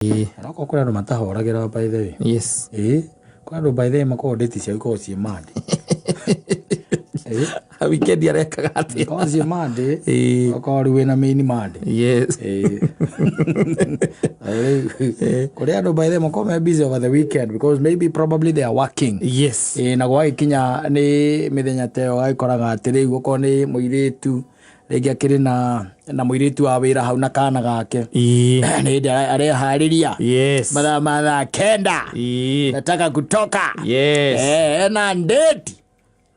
Onokorwo kũrĩ andũ matahoragĩra, by the way. Ĩĩ, kũrĩ andũ, by the way, makoragwo date ciao ikoragwo ciĩ Monday. Ĩĩ. Weekend arekaga atĩa? Ikoragwo ciĩ Monday. Okorwo rĩu wĩna main Monday. Ĩĩ. Rĩu, kũrĩ andũ, by the way, makoragwo me busy over the weekend because maybe probably they are working. Ĩĩ, na gwagĩkinya nĩ mĩthenya ta ĩyo, ũgagĩkoraga atĩ rĩu okorwo nĩ mũirĩtu, rĩngĩ akĩrĩ na mũirĩtu wa wĩra hau na kana gake, nĩ hĩndĩ areharĩria mathaa ma thaa 9, nataka kutoka. Ena ndeti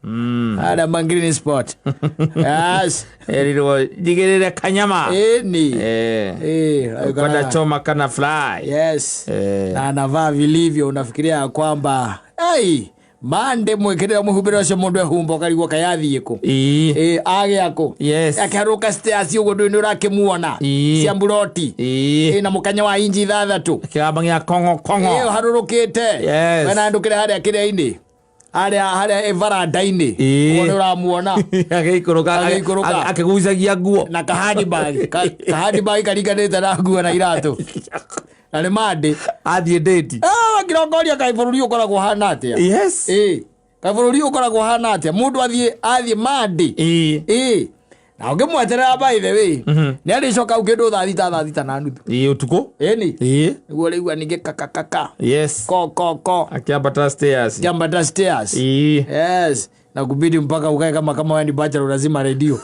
harĩa Mangreen Sport, yes. Erirwo njigĩrĩre kanyama. Ĩni. Kwenda choma kana fry. Na anavaa vilivyo, unafikiria ya kwamba hey, Monday mwĩkĩrĩre mũhumbĩre ũcio, mũndũ ehumba ũkarigwo kayathiĩ kũ. Ĩ agĩa kũ. Akĩharũka stairs ũguo, ndũĩ nĩ ũrakĩmuona cia mburoti. Ĩ na mũkanya wa inji 6. Kĩgamba gĩa kongo kongo. Ĩ ũharũrũkĩte. Wena ndũkĩre harĩa kĩrĩa-inĩ, harĩa varanda-inĩ. Ũguo nĩ ũramuona. Agĩikũrũka. Agĩikũrũka. Akĩgucagia nguo. Na kahandibag kahandibag karinganĩte na nguo na iratũ, na nĩ Monday. Athiĩ ndĩti. Ngirongoria kaĩ bũrũri ũkoragwo hana atĩa? Ĩ kaĩ bũrũri ũkoragwo hana atĩa? Mũndũ athiĩ Monday. Ĩ na ũngĩmweterera, by the way, nĩ arĩcoka au kĩndũ thaa 6, thaa 6:30. Ĩĩ, ũtukũ. Ĩni. Nĩguo rĩu ningĩ kakakaka ko ko ko. Akĩambata stairs. Kiambata stairs. Yes, na kubidi mpaka ukae kama wewe ni bachelor, unazima redio.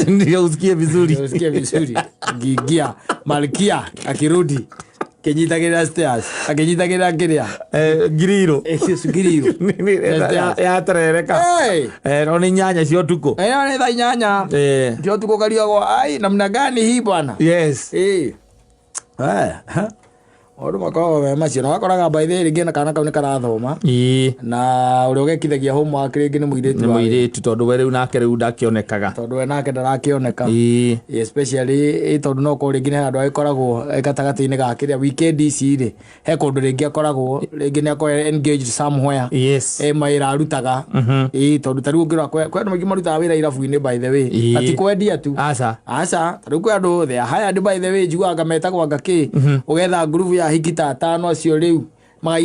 Ndio usikie vizuri. Usikie vizuri akiingia malkia, akirudi akinyitagĩrĩra stairs, akinyitagĩrĩra kĩrĩa. Ngiriro. Ngiriro. Yaterereka. Hey! No nĩ 8 cia ũtukũ. Ĩyo nĩ thaa 8 ndio tuko kariagwo, ai, namna gani hii bwana? Eh. Eh, ha. Maũndũ makoragwo me macio, na wakoraga by the way rĩngĩ na kana kau nĩ karathoma na ũrĩa ũgekithagia homework rĩngĩ nĩ mũirĩtu nĩ wa mũirĩtu, tondũ we rĩu nake rĩu ndakĩonekaga. Tondũ we nake ndarakĩoneka. Especially tondũ no korwo rĩngĩ nĩ handũ agĩkoragwo gatagatĩ-inĩ ga kĩrĩa weekend ici rĩ, he kũndũ rĩngĩ akoragwo, rĩngĩ nĩ akoragwo engaged somewhere. Mawĩra arutaga. Ĩ tondũ ta rĩu ũngĩrora kwĩ andũ maingĩ marutaga wĩra irabu-inĩ, by the way, na ti kwendia tu. Aca. Aca, ta rĩu kwĩ andũ they are hired, by the way, njiguaga metagwo anga kĩ, ũgetha ngurubu ya hiki ta atano acio rĩu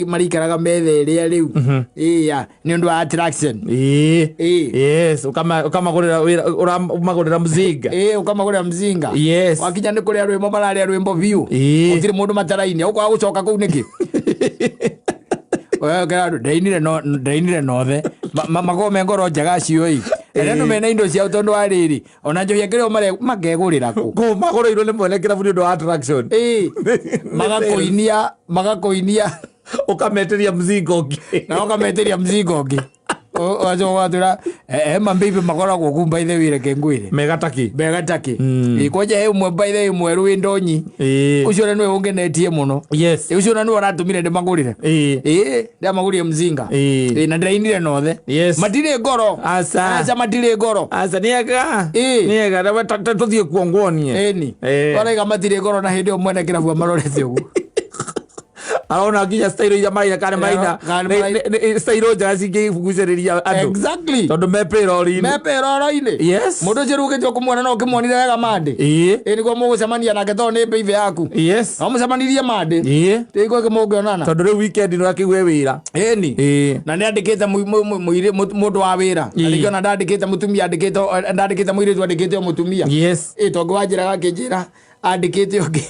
marikaraga metha ĩrĩa rĩu ĩya nĩ ũndũ wa attraction. Yes, ũkamagũrĩra wĩra, ũramagũrĩra mzinga. Ĩ ũkamagũrĩra mzinga. Wakinya nĩ kũrĩa rwĩmbo, mararĩa rwĩmbo biũ. Gũtirĩ mũndũ mataraini, ũkwaga gũcoka kũu nĩkĩ? Wewe kera andũ ndainire no ndainire nothe. Makoragwo me ngoro njega acio ĩ, arĩa andũ mena indo ciao, tondũ wa rĩrĩ ona njohi akĩrĩ o makegũrĩra kũ. Kũ magũrĩirwo nĩ mwene kĩrabu nĩ ũndũ wa attraction. Ĩ magakũinia magakũinia. Ũkametĩria mzinga ũngĩ. Na ũkametĩria mzinga ũngĩ, ũgacoka ũgatwĩra he mambĩibĩ makoragwo kuu, by the way, reke ngwĩre. Megataki. Megataki. Kwanja he ũmwe, by the way, mwerũ wĩ ndonyi. Ũcio ona nĩwe ũngenetie mũno. Ũcio ona nĩwe ũratũmire ndĩmagũrĩre. Ĩ ndamagũrire mzinga. Ĩ na ndĩrainire nothe. Matirĩ ngoro. Aca. Aca, matirĩ ngoro. Aca, nĩ ega. Ĩ. Nĩ ega. Na we tũthiĩ kuo nguonie. Ĩni. Waraiga matirĩ ngoro, na hĩndĩ ĩyo mwene kĩrabu amarorete ũguo. Arona nginya style iria maraina kana maraina Kana maraina- style njega cingĩgucĩrĩria andũ. Tondũ me payroll-inĩ. Me payroll-inĩ. Mũndũ ũcio rĩu ũgĩtua kũmuona no ũkĩmuonire wega Monday. Ĩ nĩguo mũgũcemania nake, tondũ nĩ mbĩibĩ yaku. No mũcemanirie Monday. Rĩu kĩ mũngĩonana. Tondũ rĩu weekend nĩ ũrakĩgue wĩra. Ĩni. Na nĩ andĩkĩte mũndũ wa wĩra. Na rĩngĩ ona ndandĩkĩte mũtumia, andĩkĩte, ndandĩkĩte mũirĩtu, andĩkĩte o mũtumia. Ĩ tondũ wanjĩraga, akĩnjĩra andĩkĩte ũngĩ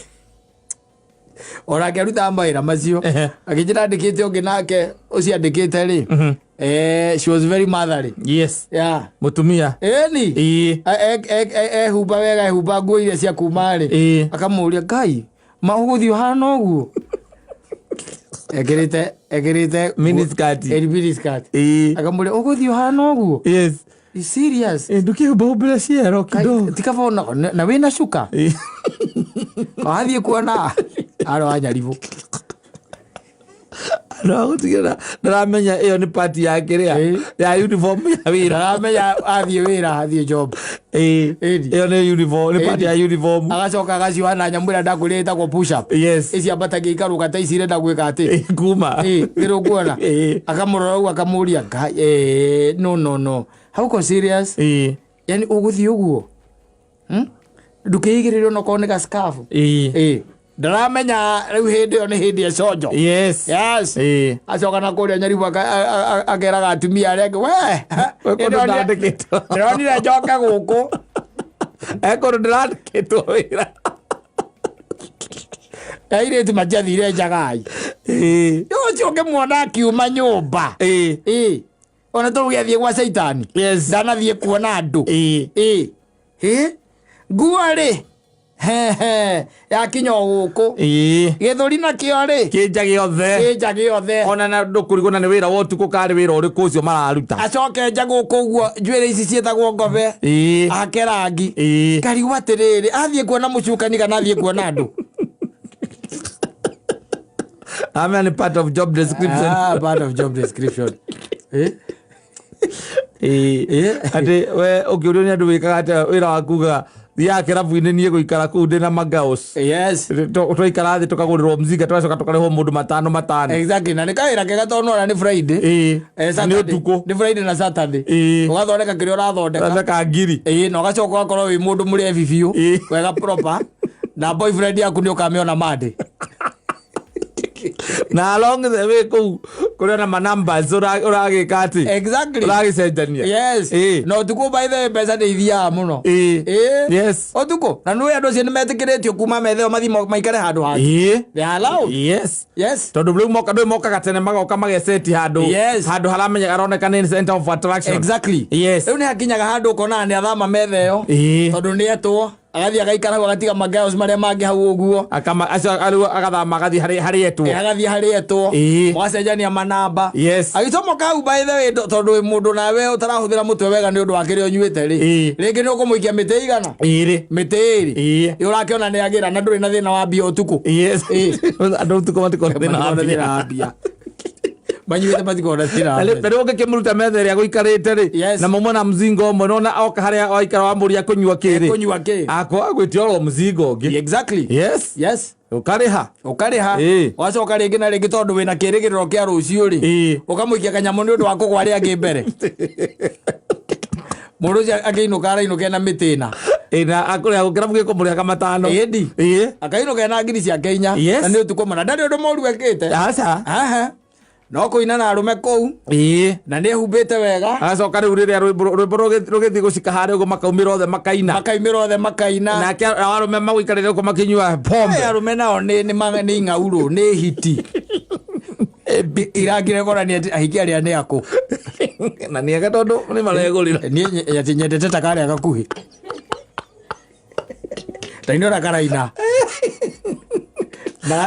onake arutaga mawĩra macio. Akĩnjĩra andĩkĩte ũngĩ, nake ũcio andĩkĩte rĩ, she was very motherly. Yeah. Mũtumia. Ĩni. Ehumba wega, ehumba nguo iria cia kuma rĩ, akamũria, "Ngai, ma ũgũthiĩ ũhana ũguo?" Ekĩrĩte Miniskirt. Miniskirt. Akamũria, "Ũgũthiĩ ũhana ũguo? You serious?" Ndũkĩhumba humbĩra ciero kidogo. Tikaba na wĩna cuka. Wathiĩ kuona arĩ wa nyaribũ. No gũtigĩrĩra ndaramenya ĩyo nĩ pati ya kĩrĩa ya uniform ya wĩra. Ndaramenya athiĩ wĩra, athiĩ job. Ĩni. Ĩyo nĩ uniform, nĩ pati ya uniform. Agacoka agacioha na nyamũ ĩrĩa ndakwĩrire ĩtagwo push up. Iciambatagia ikarũga ta ici irenda gwĩka atĩ. Kuma. Nĩ ũkuona. Akamũrora ũguo, akamũria, "Ngai, no, no, no, hauko serious? Yani ũgũthiĩ ũguo? Ndũkĩigĩrĩre onokorwo nĩ gaskafu." Ndaramenya rĩu hĩndĩ ĩyo nĩ hĩndĩ ya conjo. Yes. Yes. Ĩĩ. Acoka na kũrĩa nyaribu akeraga atumia arĩa angĩ, we We kũndũ ndandĩkĩtwo. Ndĩronire njoke gũkũ. E kũndũ ndĩrandĩkĩtwo wĩra. Airĩtu matiathire njagai. Ĩĩ. Ũcio ũngĩmuona akiuma nyũmba. Ĩĩ. Ĩĩ. Ona tũrũgĩ athiĩ gwa caitani. Yes. Ndanathiĩ kuona andũ. Ĩĩ. Ĩĩ. Ĩ? Nguo rĩ hehe yakinya o gũkũ. Ĩĩ. Gĩthũri nakĩo rĩ Kĩnja gĩothe. kĩnja gĩothe. Ona na ndũkũrigwo na nĩ wĩra wa ũtukũ karĩ wĩra ũrĩkũ ũcio mararuta. Acoke nja gũkũ ũguo njuĩrĩ ici ciĩtagwo ngobe. Ĩĩ. Ake rangi. Ĩĩ. Ngarigwo atĩrĩrĩ athiĩ kuona mũcukani kana athiĩ kuona andũ. Amea nĩ part of job description. Ah, part of job description. Eh? Ĩĩ. Ĩĩ. Atĩ we ũkĩũrio nĩ andũ wĩkaga atĩa wĩra waku ugaga thiaga kĩrabu-inĩ niĩ gũikara kũu ndĩna magaos. Yes. Twaikara thĩ tũkagũrĩrwo mzinga tũgacoka tũkarĩhwo mũndũ matano matano. Exactly. Na nĩ kawĩra kega tondũ nona nĩ Friday. Ĩĩ. Eh, Na nĩ Saturday. ũtukũ. Nĩ Friday na Saturday. Ĩĩ. Ũgathondeka kĩrĩa ũrathondeka. Ũgathondeka ngiri. Ĩĩ, na ũgacoka ũgakorwo wĩ mũndũ mũrebi biũ. Ĩĩ. Wega proper. Na boyfriend yaku nĩ ũkamĩona Monday. Na along the way kũu kũrĩ ona ma numbers ũragĩka atĩ. Exactly. Ũragĩcenjania. Yes. Ĩĩ. Na ũtukũ by the way mbeca nĩ ithiaga mũno. Ĩĩ. Ĩĩ. Yes. Ũtukũ. Na nĩũĩ andũ acio nĩ metĩkĩrĩtio kuma metha ĩyo mathiĩ maikare handũ hangĩ. Ĩĩ. They are allowed. Yes. Yes. Tondũ rĩu moka ndũĩ mokaga tene magoka mageseti handũ. Yes. Handũ haramenya haroneka nĩ center of attraction. Exactly. Yes. Rĩu nĩ hakinyaga handũ ũkonaga nĩ athama metha ĩyo. Ĩĩ. Tondũ nĩ etwo agathiĩ agaikara hau agatiga magirls marĩa mangĩ hau ũguo. Akama acio rĩu agathama agathiĩ harĩ harĩ etwo. Eh, agathiĩ harĩ etwo. Ĩĩ. Mũgacenjania manamba. Yes. Agĩcomoka hau by the way tondũ wĩ mũndũ nawe ũtarahũthĩra mũtwe wega nĩ ũndũ wa kĩrĩa ũnyuĩte rĩ. Ĩĩ. Rĩngĩ nĩ ũkũmũikia mĩtĩ igana. Ĩrĩ. Mĩtĩ ĩrĩ. Ĩĩ. Ĩ ũrakĩona nĩ agĩra na ndũrĩ na thĩna wa mbia ũtukũ. Yes. Ĩĩ. Andũ ũtukũ matikoragwo na thĩna wa Matikoragwo na mbia. thĩna wa mbia. Manyuĩte matikoragwo na thĩna wa Na mbia. rĩu ũngĩkĩmũruta metha ĩrĩa gũikarĩte rĩ Yes. na mauma na mzingo ũmwe nona oka harĩa waikara wamũria kũnyua kĩrĩ Kũnyua kĩ? akwa agwĩtia oro mzingo ũngĩ. Exactly. Yes. Yes. Ũkarĩha. Ũkarĩha. Ĩĩ. Ũgacoka rĩngĩ na rĩngĩ tondũ wĩna kĩrĩgĩrĩro kĩa rũciũ rĩ. Ĩĩ. Ũkamũikia kanyamũ nĩ ũndũ wa kũgwa arĩa angĩ mbere. Mũndũ ũcio akĩinũka arainũka ena mĩtĩ ĩna. Ĩĩ na akũrĩha kĩrabu gĩkũmũrĩhaga matano. Ĩndi. Ĩĩ. Akainũka ena ngiri ciake inya. Yes. Na nĩ ũtukũ mũna. Ndarĩ ũndũ mũru ekĩte. Aca. Aha. No kũina na arũme kũu. Ĩĩ. Na nĩ ehumbĩte wega. Agacoka rĩu rĩrĩa rwĩmbo rwĩmbo rũgĩthiĩ gũcika harĩa ũguo makaumĩra othe makaina. Makaumĩra othe makaina. Nake arũme magũikarĩre ũguo makĩnyua pombe. Aya arũme nao nĩ nĩ nĩ ing'aurũ nĩ hiti. Irangire konania atĩ ahiki arĩa nĩ akũ. Na nĩ ega tondũ nĩ maregũrĩra. Niĩ atĩ nyendete ta karĩa gakuhĩ. Ta inora karaina.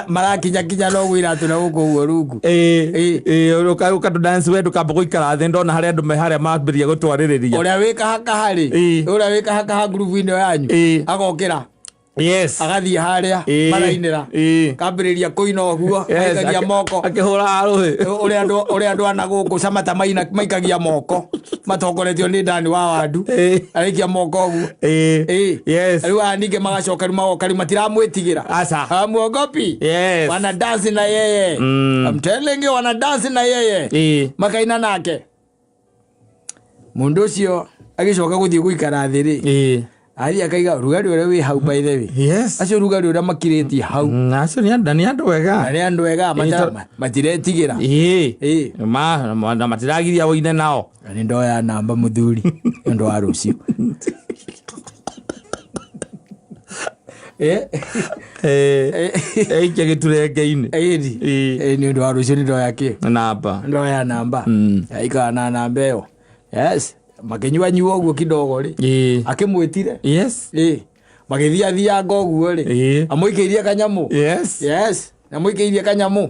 Marakinya kinya no gwĩra atĩ na gũkũ ũguo rungu. Ĩĩ. Ĩĩ ũka dance we ndũkamba gũikara thĩ ndona harĩa andũ me harĩa mambĩrĩria gũtwarĩrĩria. Ũrĩa wĩ kahakaha rĩ. Ĩĩ. Ũrĩa wĩ kahakaha ngurubu-inĩ ĩyo yanyu. Ĩĩ. Agokĩra. Yes. Agathiĩ harĩa Ĩĩ. marainĩra. Ĩĩ. Kambĩrĩria kũina ũguo. Yes, Aikagia moko. Akĩhũraga rũhĩ. Ũrĩa andũ ũrĩa andũ ana gũkũ Samata maina maikagia moko matongoretio nĩ Dani wa Wandu. Ĩĩ. Araikia moko ũguo. Ĩĩ. Ĩĩ. Yes. Rĩu aya ningĩ magacoka rĩu magoka rĩu matiramwĩtigĩra. Aca. Hamuogopi. Yes. Wana dance na yeye. I'm telling you wana dance na yeye. Ĩĩ. Makaina nake. Mũndũ ũcio agĩcoka gũthiĩ gũikara thĩ rĩ. Ĩĩ. Athiĩ akaiga rugarĩ ũrĩa wĩ hau by the way. Yes. Acio rugarĩ ũrĩa makirĩtie hau. Acio nĩ andũ nĩ andũ ega. Na nĩ andũ ega matiretigĩra. Ĩĩ. Ĩĩ. Ma na matiragiria ũine nao. Na nĩ ndoya namba mũthuri nĩ ũndũ wa rũciũ. Eh? Ĩĩ. Eikia gĩturenge-inĩ. Ĩni. Ĩĩ. Ĩĩ nĩ ũndũ wa rũciũ nĩ ndoya kĩ? Namba. Ndoya namba. Aikara na namba ĩyo. Yes. Makĩnyua nyua ũguo kidogo rĩ. Ĩĩ. Akĩmwĩtire. Yes. Ĩĩ. Magĩthiathianga ũguo rĩ. Ĩĩ. Amũikĩirie kanyamũ. Yes. Yes. Amũikĩirie kanyamũ.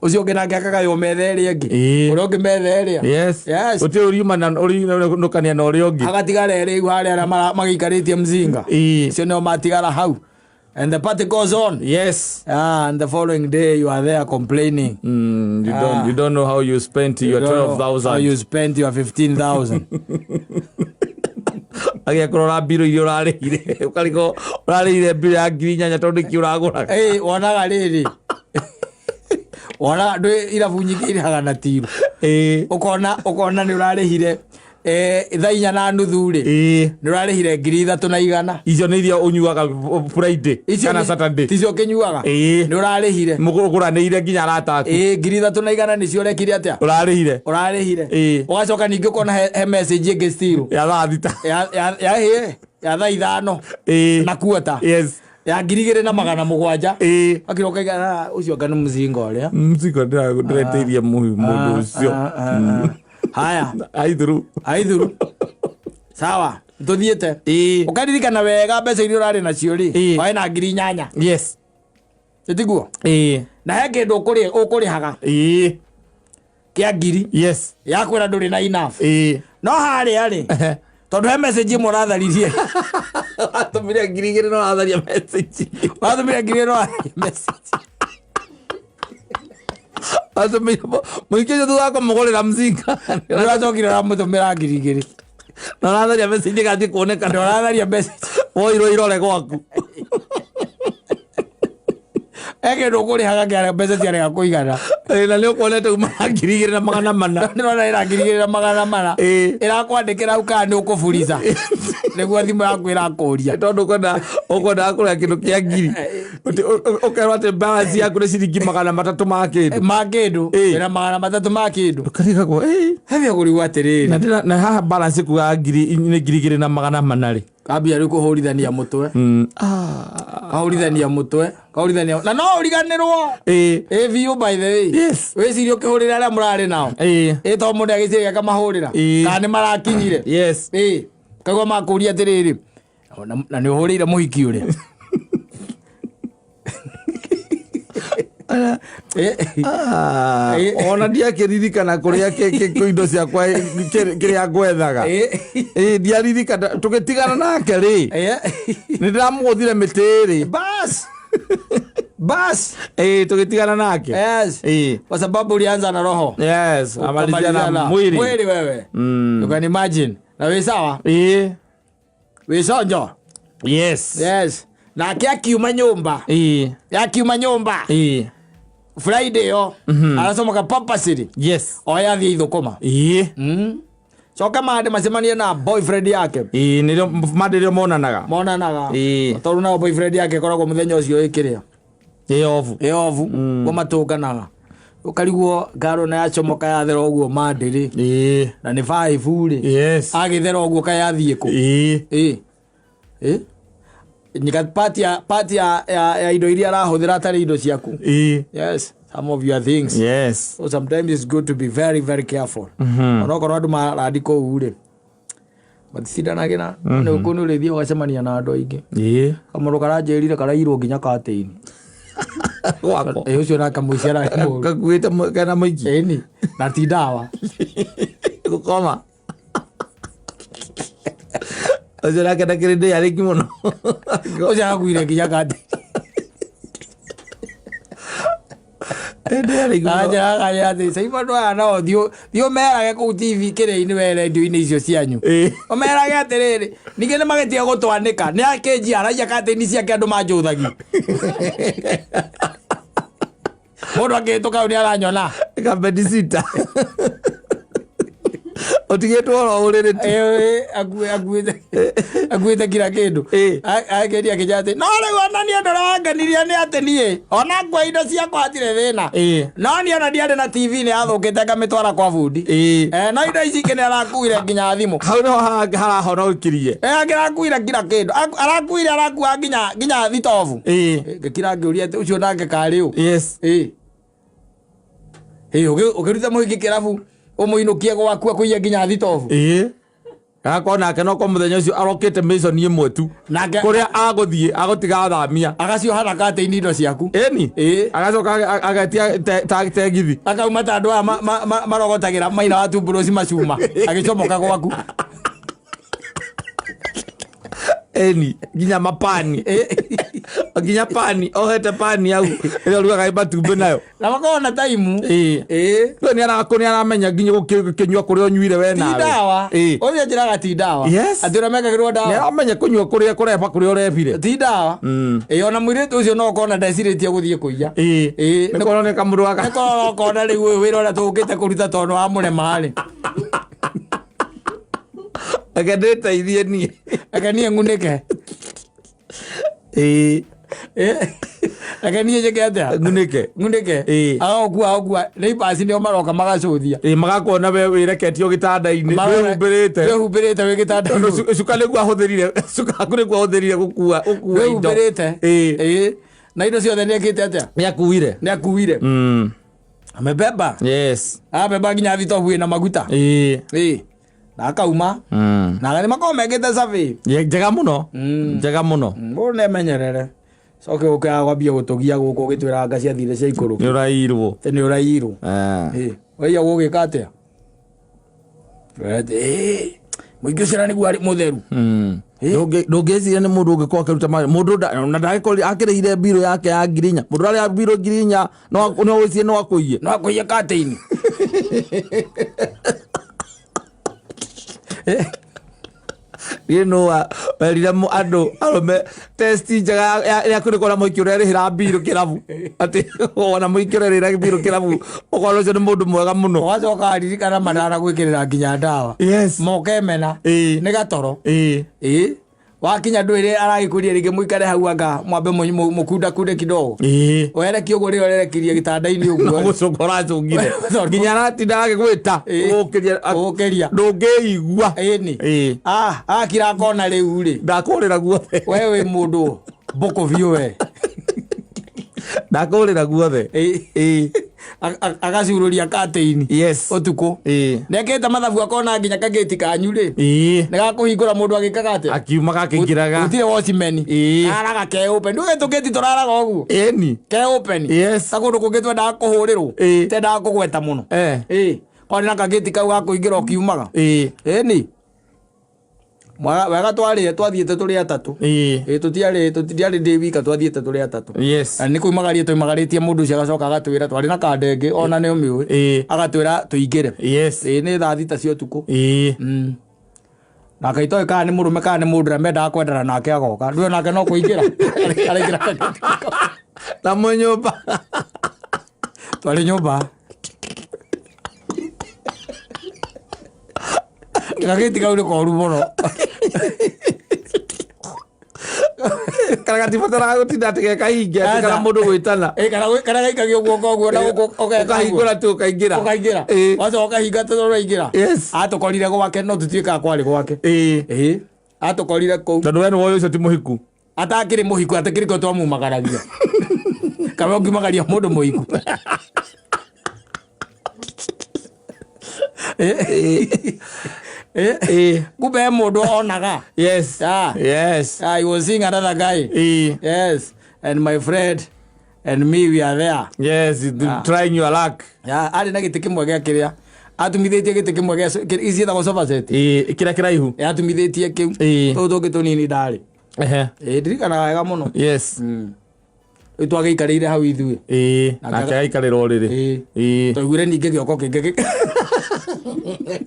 Ũcio ũngĩ nake akagaywo metha ĩrĩa ĩngĩ. Ĩĩ. Ũrĩa ũngĩ metha ĩrĩa. Yes. Yes. Gũtirĩ ũriuma na ũrinũkania na ũrĩa ũngĩ. Agatigara erĩ rĩu harĩa arĩa magĩikarĩtie mzinga. Ĩĩ. Acio nĩo matigara hau. And the party goes on. Yes. And the following day you are there complaining. You don't you don't know how you spent your You don't know how 12,000. you spent your 15,000. Agĩa kũrora mbirũ iria ũrarĩhire. Ũkarigwo ũrarĩhire mbirũ ya 8,000 tondũ nĩkĩ ũragũraga. Ĩĩ, wonaga rĩrĩ. Wonaga ndwĩ irabu nyingĩ irĩhaga na tiru. Ĩĩ. Ũkona nĩ ũrarĩhire Thaa 4:30 rĩ, nĩ ũrarĩhire 3,100. Icio nĩ iria ũnyuaga Friday Icio kana Saturday. Ticio ũkĩnyuaga. Nĩ ũrarĩhire. Mũgũranĩire nginya arata aku. Ĩĩ, 3,100 nĩcio ũrekire atĩa? Ũrarĩhire. Ũrarĩhire. Ũgacoka ningĩ ũkona he message ĩngĩ still Ya thaa 6. Ya thaa 5 na quarter, ya 2,700. Akira ũkaiga, "Ah, ũcio anga nĩ mũcinga ũrĩa." Mzigo ndĩretĩirie mũndũ ũcio. Haya. Aithuru. Aithuru, sawa, tũthiĩte. Ũkaririkana wega mbeca iria ũrarĩ nacio rĩ, warĩ na 8,000. Ĩtiguo? Na he kĩndũ ũkũrĩhaga kĩa ngiri ya kwĩra ndũrĩ na enough. No harĩa rĩ, tondũ he message ĩmwe ũratharirie. Watũmire 2,000 no ũratharia message. Watũmire 2,000 no ũratharia message. Watũmire mũingĩ ũcio thutha wa kũmũgũrĩra mzinga. Nĩ ũracokire ũramũtũmĩra 2,000. Na ũratharia message ĩgathiĩ kuonekana. Na ũratharia message. Woirwo irore gwaku. He kĩndũ ũkũrĩhaga kĩa mbeca ciarega kũigana. Na nĩ ũkuonete uma na 2,400. Ndĩrona ĩna 2,400. Ĩrakwandĩkĩra hau kana nĩ ũkũburica nĩguo thimũ yaku ĩrakũria. Tondũ ũkwendaga kũrĩa kĩndũ kĩa ngiri. Ũkerwo atĩ balance yaku nĩ ciringi 300 ma kĩndũ. Ma kĩndũ. Ĩna 300 ma kĩndũ. Ũkarigagwo. Hebia kũrigwo atĩrĩrĩ. Na haha balance kuga ngiri nĩ 2,400 rĩ. Kambia rĩu kũhũrithania mũtwe. Kahũrithania mũtwe, kahũrithania na no ũriganĩrwo. Ĩ biũ, by the way. Wĩcirie ũkĩhũrĩra arĩa mũrarĩ nao. Ĩ to mũndũ agĩciria akamahũrĩra. Kana nĩ marakinyire. Ĩ kaigua makũria atĩrĩrĩ, na nĩ ũhũrĩire mũhiki ũrĩa? Ona ndiakĩririkana kũrĩa indo ciakwa kĩrĩa ngwethaga. Ndiaririkana tũgĩtigana nake rĩ, nĩ ndĩramũgũthire mĩtĩ ĩrĩ. Bas bas. Tũgĩtigana nake. Yes. Kwa sababu ulianza na roho. Yes, amalizia na mwili. Mwili wewe. You can imagine. Na wĩ sawa? Wĩ conjo? Yes. Yes. Nake akiuma nyũmba. Akiuma nyũmba. Friday yo. Aracomoka purposely. Oya athiĩ ithũkũma. Coka mande macemanie na boyfriend yake. Nĩrĩo mande rĩo monanaga. Monanaga. Tondũ nao boyfriend yake ĩkoragwo mũthenya ũcio ĩkĩrĩa. Ĩ off. Ĩ off. Guo matũnganaga. Ũkarigwo ngaro na yacomoka yathera ũguo mande rĩ. Na nĩ 5 rĩ. Agĩthera ũguo kaĩ athiĩ kũ? Ĩ. Nyika part ya indo iria arahũthĩra atarĩ indo ciaku. Yes, some of your things. So sometimes it's good to be very very careful. Onokorwo andũ marandi kũu rĩ, maticindanagĩra nĩ kũu nĩ ũrĩthiĩ ũgacemania na andũ aingĩ. Kamũndũ karanjĩrire karairwo nginya katĩini. Gwakwa. Ĩ ũcio nake mũici ararĩ mũru. Gakuĩte kena mũingĩ. Ĩni na ti ndawa. Gũkoma. Ũcio nake ndakĩrĩ ndĩ arĩki mũno. Ũcio arakuire nginya katĩini. Ndĩ arĩki mũno. Anjĩraga atĩ caiba andũ aya nao thiĩ ũmerage kũu TV kĩrĩa-inĩ we rendio-inĩ icio cianyu. Ũmerage atĩrĩrĩ, ningĩ nĩ magĩtiga gũtwanĩka nĩ akĩnjia araiya katĩini ciake andũ manjũthagia. Mũndũ akĩhĩtũka hau nĩ aranyona. Kabedisita. Ũtigĩtwo oro ũrĩrĩ tu. Akuĩte kila kĩndũ. Akeria akĩnjĩra atĩ no rĩu ona niĩ ũndũ ũrĩa wangenirie nĩ atĩ niĩ ona ngua indo ciakwa hatirĩ thĩna. No niĩ ona ndiarĩ na TV, nĩ yathũkĩte ngamĩtwara kwa bundi. No indo ici ingĩ nĩ arakuire nginya thimũ. Hau nĩho harahonokirie. Angĩrakuire kila kĩndũ. Arakuire arakua nginya thitobu. Ngĩkira ngĩũria atĩ ũcio nake karĩ ũ? Ũkĩruta mũhiki kĩrabu ũmũinũkie gwaku akũiye nginya thitobu. Agakorwo nake no kwa mũthenya ũcio arokĩte mission ĩmwe tu. Nake Kũrĩa agũthiĩ agũtiga athamia. Agacioha na katĩini indo ciaku. Ĩni. Agacoka agetia tegithi. Akauma ta andũ aya marogotagĩra maina wa tumburuci macuma agĩcomoka gwaku. Ĩni nginya mapani. Nginya pani ohete pani hau ĩrĩa ũrugaga matumbĩ nayo. Na makoragwo na taimu. We nĩ aramenya nginya gũkĩnyua kũrĩa ũnyuire we Ti nawe. ndawa. Ũcio njĩraga ti ndawa. Atĩ ũrĩa mekagĩrwo Nĩ ndawa. aramenya kũnyua kũrĩa kũreba kũrĩa ũrebire. Ti ndawa. Ĩ ona mũirĩtu ũcio no ũkona ndecirĩtie gũthiĩ kũiya. Nĩ kuoneka mũndũ waka. Nĩ korwo ũkona rĩu ũyũ wĩra ũrĩa tũũkĩte kũruta tondũ wa mũrema rĩ. Reke ndĩteithie niĩ. Reke niĩ ng'unĩke. Ĩĩ. Reke niĩ njĩke atĩa? Ng'unĩke. Ng'unĩke. Ĩĩ. Agagũkua agũkua neighbors nĩo maroka magacũthia. Ĩĩ, magakuona we wĩreketio gĩtanda-inĩ wĩhumbĩrĩte. Wĩhumbĩrĩte wĩ gĩtanda Tondũ cuka nĩguo ahũthĩrire, cuka waku nĩguo ahũthĩrire gũkua gũkua indo. Wĩhumbĩrĩte. Ĩĩ. Ĩĩ. Na indo ciothe nĩekĩte atĩa? Nĩakuire. Nĩakuire. Amebeba. Yes. Amebeba nginya thitobu ĩna maguta. Ĩĩ. Ĩĩ. Na akauma. Na nĩ makoragwo mekĩte survey. Njega mũno. Njega mũno. Mũndũ nĩemenyerere. Coke ũke wambie gũtũgia gũkũ ũgĩtwĩra anga ciathire cia ikũrũki. Nĩ ũrairwo. Atĩ nĩ ũrairwo. Ah. Ĩĩ. Waiya gũgĩka atĩa? Ĩĩ. Mũingĩ ũcio na nĩguo arĩ mũtheru. Ndũngĩciria nĩ mũndũ ũngĩkorwo akĩruta mũndũ na ndagĩkorwo akĩrĩhire mbirũ yake ya 4,000. Mũndũ ũrarĩha mbirũ 4,000 no wĩcirie no akũiye. No akũiye katĩini. Niĩ no werire andũ arũme test njega ya kũrĩkwo na mũhiki ũrerĩhĩra mbirũ kĩrabu. Atĩ wona mũhiki ũrerĩhĩra mbirũ kĩrabu ũkona ũcio nĩ mũndũ mwega mũno. Ũgacoka waririkana manaragwĩkĩrĩra nginya ndawa. Yes. Mokemena. Ĩĩ. Nĩ gatoro. Ĩĩ. Ĩĩ. Wakinya ndwĩrĩ aragĩkũria rĩngĩ mũikare hau anga mwambe mũkundakunde kidogo. Ĩĩ. Werekia ũguo rĩrĩa ũrerekirie gĩtanda-inĩ ũguo. Gũcũnga ũracũngire. Tondũ- Nginya aratinda agĩgwĩta. Ĩĩ. Gũkĩria. Gũkĩria. Ndũngĩigua. Ĩni. Ĩĩ. Ah, akira akona rĩu rĩ. Ndakũrĩra guothe. We wĩ mũndũ mbũkũ biũ we. Ndakũrĩra guothe. Ĩĩ. Ĩĩ. Agacurũria katĩini. Yes. Ũtukũ. Ĩĩ. Nĩekĩte mathabu akona nginya kagĩti kanyu rĩ. Ĩĩ. Nĩgakũhingũra mũndũ agĩkaga atĩa? Akiumaga akĩingĩraga. Gũtirĩ watchman. Ĩĩ. Kararaga ke open. Ndũĩ tũgĩti tũraraga ũguo. Ĩni. Ke open. Yes. Ta kũndũ kũngĩ twendaga kũhũrĩrwo. Ĩĩ. Tendaga kũgweta mũno. Eh. Ĩĩ. Kwarĩ na kagĩti kau ga kũingĩra ũkiumaga. Ĩĩ. Ĩni. Wega twarĩ twathiĩte tũrĩ atatũ. Ĩĩ. Ĩĩ tũtiarĩ tũtiarĩ ndĩ wika twathiĩte tũrĩ atatũ. Yes. Na nĩ kuimagaria tũimagarĩtie mũndũ ũcio agacoka agatwĩra twarĩ na kanda ĩngĩ ona nĩ ũmĩũĩ. Ĩĩ. Agatwĩra tũingĩre. Yes. Ĩĩ nĩ thaa 6 cia ũtukũ. Ĩĩ. Na kaitoĩ kana nĩ mũrũme kana nĩ mũndũ ũrĩa mendaga kwendana nake agoka. Ndũĩ nake no kũingĩra. Araingĩra kagĩti kau. Na mwĩ nyũmba. Twarĩ nyũmba. Gagĩti kau nĩ koru mũno. Kana gatibataraga gũtinda atĩ gekahinge atĩ kana mũndũ gwĩtana. Ĩĩ kana gaikagio guoko ũguo na gũkũ ũgeka ũguo. Ũkahingũra tu ũkaingĩra. Ũkaingĩra. Ĩĩ. Wacoka ũkahinga tondũ ũraingĩra. Yes. Atũkorire gwake no tũtuĩkaga kwarĩ gwake. Ĩĩ. Ĩĩ. Atũkorire kũu. Tondũ we nĩwoĩ ũcio ti mũhiku. Atakĩrĩ mũhiku atakĩrĩ ko twamumagaragia. Kana ũngiumagaria mũndũ mũhiku. Ĩĩ. Kumbe he mũndũ onaga. Yes. Ah. Yes. I was seeing another guy. Ĩĩ. Yes. And my friend and me we are there. Yes, trying your luck. Yeah, arĩ na gĩtĩ kĩmwe gĩa kĩrĩa atumithĩtie gĩtĩ kĩmwe gĩa ici ciĩtagwo sofa set. Ĩĩ, kĩrĩa kĩraihu. Atumithĩtie kĩu. Ĩĩ. Tũtũ tũngĩ tũnini ndarĩ. Ehe. Ĩĩ ndirikanaga wega mũno. Yes. Rĩu twagĩikarĩire hau ithuĩ. Ĩĩ, nake agaikarĩra ũrĩrĩ. Ĩĩ. Ĩĩ. Twaiguire ningĩ gĩoko kĩngĩ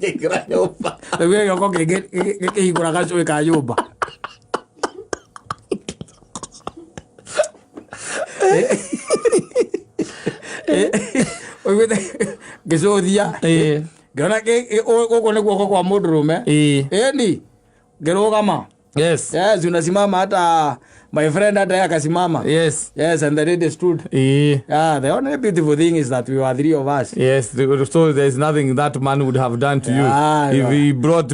Kĩingĩra nyũmba. twaiguire gĩoko kĩngĩ gĩkĩhingũra gacũĩ ka nyũmba. Ũiguĩte ngĩcũthia. Ĩĩ. Ngĩona gũkũ nĩ guoko kwa mũndũrũme. Ĩĩ. Ĩni. Ngĩrũgama. Yes. Yes, unasimama hata my friend hata yeye akasimama. Yes. Yes, and the lady stood. Ĩĩ. Yeah, the only beautiful thing is that we were three of us. Yes, so there's nothing that man would have done to you Yeah, if yeah. he brought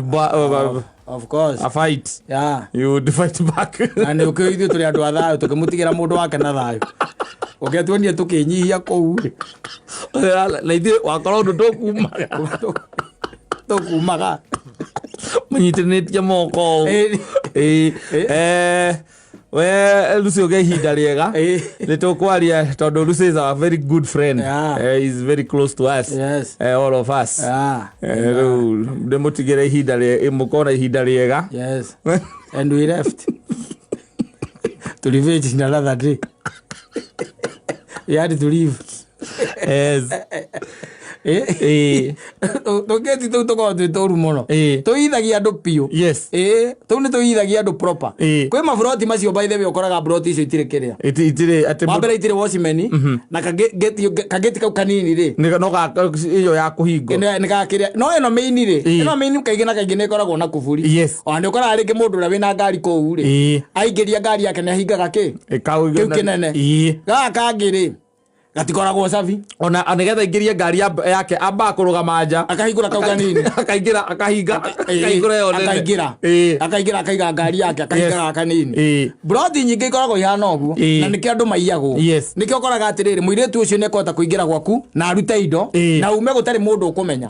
Of course. a fight. Yeah. You would fight back. Na nĩ ũkĩũĩ ithuĩ tũrĩ andũ a thayũ tũkĩmũtigĩra mũndũ wake na thayũ. Ũngĩatuonire tũkĩnyihia kũu rĩ. Na ithuĩ wakorwo ũndũ tũkumaga. Tũkumaga. Mũnyitĩrĩtie moko ũũ. Ĩĩ. Ĩĩ. We Lucy ũgĩe ihinda rĩega. Ĩĩ. Nĩ tũkwaria tondũ Lucy is our very good friend. Yeah. He is very close to us. Yes. All of us. Yeah. Rĩu ndĩmũtigĩre ihinda mũkorwo na ihinda rĩega. Yes. And we left. To revenge in another day. We had to leave. Yes. Ĩĩ. Tũgeti tũu tũkoragwo twĩ tũru mũno. Ĩĩ. Tũithagia andũ biũ. Yes. Ĩĩ, tũu nĩ tũithagia andũ proper. Ĩĩ. Kwĩ maburoti macio, by the way, ũkoraga buroti icio itirĩ kĩrĩa. Itirĩ atĩ Wa mbere itirĩ watchman, na kageti kau kanini rĩ, no ĩyo ya kũhingwo. Nĩ gakĩrĩa no ĩno main rĩ, Ĩĩ. ĩno main kaingĩ na kaingĩ nĩ ĩkoragwo na kuburi. Ona nĩ ũkoraga rĩngĩ mũndũ ũrĩa wĩna ngari kũu rĩ, aingĩria ngari yake nĩ ahingaga kĩ kĩu kĩnene. Gaka kangĩ rĩ, gatikoragwo cabi. Ona nĩgetha aingĩrie ngari yake ambaga kũrũgama nja. Akahingũra kau kanini. Akaingĩra, akahinga, akahingũra ĩyo nene. Akaingĩra. Akaingĩra, akaiga ngari yake, akahinga gaka kanini. Broti nyingĩ ikoragwo ihana ũguo. Na nĩkĩo andũ maiyagwo. Nĩkĩo ũkoraga atĩrĩrĩ, mũirĩtu ũcio nĩ ekũhota kũingĩra gwaku na arute indo na ume gũtarĩ mũndũ ũkũmenya,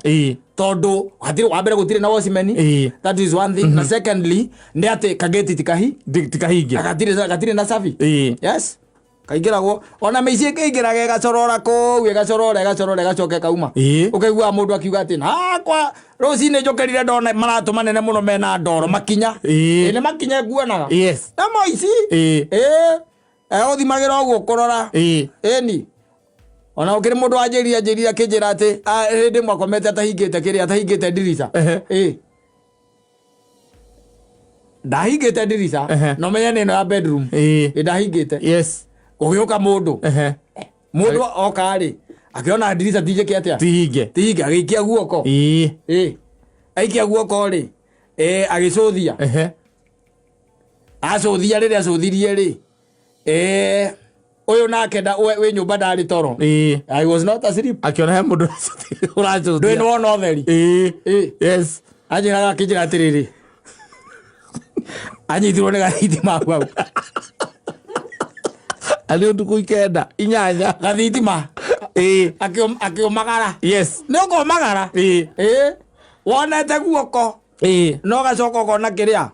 tondũ hatirĩ, wa mbere, gũtirĩ na watchman. That is one thing, na secondly nĩ atĩ kageti tikahi Tikahinge. Gatirĩ na cabi. Yes, kaingĩragwo ona mĩici ĩkĩingĩraga ĩgacorora kũu, ĩgacorora, ĩgacorora, ĩgacoka ĩkauma. Ũkaiguaga mũndũ akiuga atĩ hakwa rũcinĩ njũkĩrire ndona maratũ manene mũno mena ndoro makinya. Ĩ, nĩ makinya nguonaga. Na moici ĩ egũthimagĩra ũguo kũrora. Ĩni ona gũkĩrĩ mũndũ wanjĩrire anjĩrire akĩnjĩra atĩ hĩndĩ ĩmwe akomete atahingĩte kĩrĩa, atahingĩte ndirica. Ĩ ndahingĩte ndirica. No menye nĩ ĩno ya bedroom. Ĩ ndahingĩte. Gũgĩũka mũndũ. Mũndũ oka rĩ, akĩona ndirica tinjĩke atĩa? Tihinge. Tihinge, agĩikia guoko. Ĩ aikia guoko rĩ, ĩ agĩcũthia. Acũthia, rĩrĩa acũthirie rĩ, ĩ ũyũ nake wĩ nyũmba ndarĩ toro. I was not asleep. Akĩona he mũndũ ndũĩ ũracũthia. Nĩ wona ũtheri. Ĩ anjĩraga, akĩnjĩra atĩrĩrĩ, anyitirwo nĩ gathitima hau. Arĩ ũtukũ ikenda inyanya. Gathitima. Akĩũmagara. Nĩ ũkũmagara. Ĩ wonete guoko no gacoka ũkona kĩrĩa,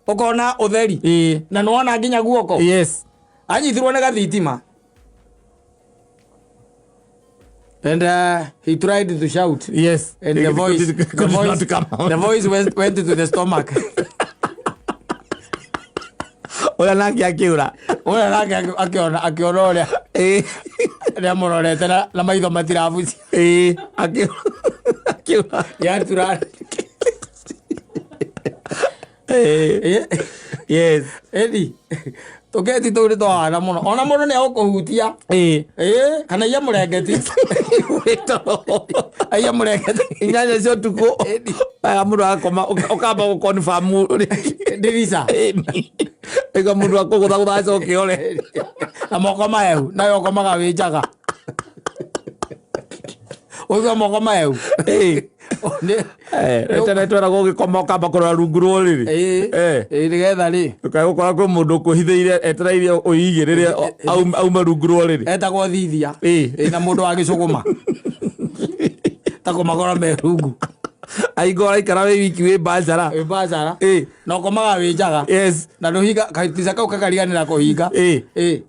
ũkona ũtheri na nĩwona nginya guoko. Anyitirwo nĩ gathitima and he tried to shout and the It voice could the not voice come out. The voice went to the stomach. Ũrĩa nake akĩũra. Ũrĩa nake akĩona ũrĩa nĩamũrorete na maitho matirabucia. Ĩĩ, akĩũra. Yatura. Ĩni tũketi tũu nĩ twahana mũno, ona mũndũ nĩ agũkũhutia. Ĩ kana aiye mũrengeti, aiye mũrengeti. 8 cia ũtukũ aya mũndũ agakoma, ũkamba gũconfirm ndirica. Ĩga mũndũ akũgũthagũtha acoke ore. Na moko mahehu, nawe ũkomaga wĩ njaga, ũigua moko mahehu. Tene tweragwo ũgĩkoma ũkamba kũrora rungu rwa ũrĩrĩ. Ĩ nĩgetha rĩ Ũkae gũkora kwĩ mũndũ ũkwĩhithĩire etereire ũigĩrĩre aume rungu rwa ũrĩrĩ. Etagwo thithia. Ĩ. Na mũndũ wa gĩcũgũma ta kũmakora me rungu. Aingo ũraikara wĩ wiki wĩ mbacara. Wĩ mbacara. Na ũkomaga wĩ njaga. Na ndũhinga katica kau, kakariganĩra kũhinga. Ĩ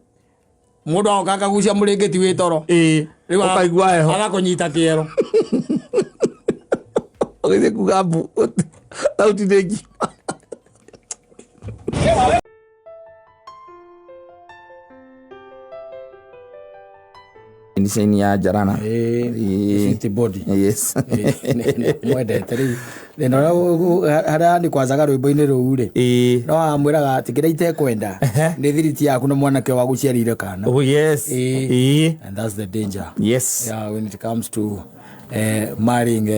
mũndũ agoka akagucia mũrĩngĩti wĩ toro. Rĩu Ũkaigua heho. Agakũnyita kĩero. Ũgĩthiĩ kuga mbu thauti nĩ ngima. Design ya njarana. Sweet body. Yes. Mwendete rĩu thĩna ũrĩa harĩa nĩ kwanzaga rwĩmbo-inĩ rũu rĩ, no amwĩraga atĩ kĩrĩa itekwenda nĩ thiriti yaku na mwanake waguciarire kana. Oh yes. And that's the danger. Yeah, when it comes to marrying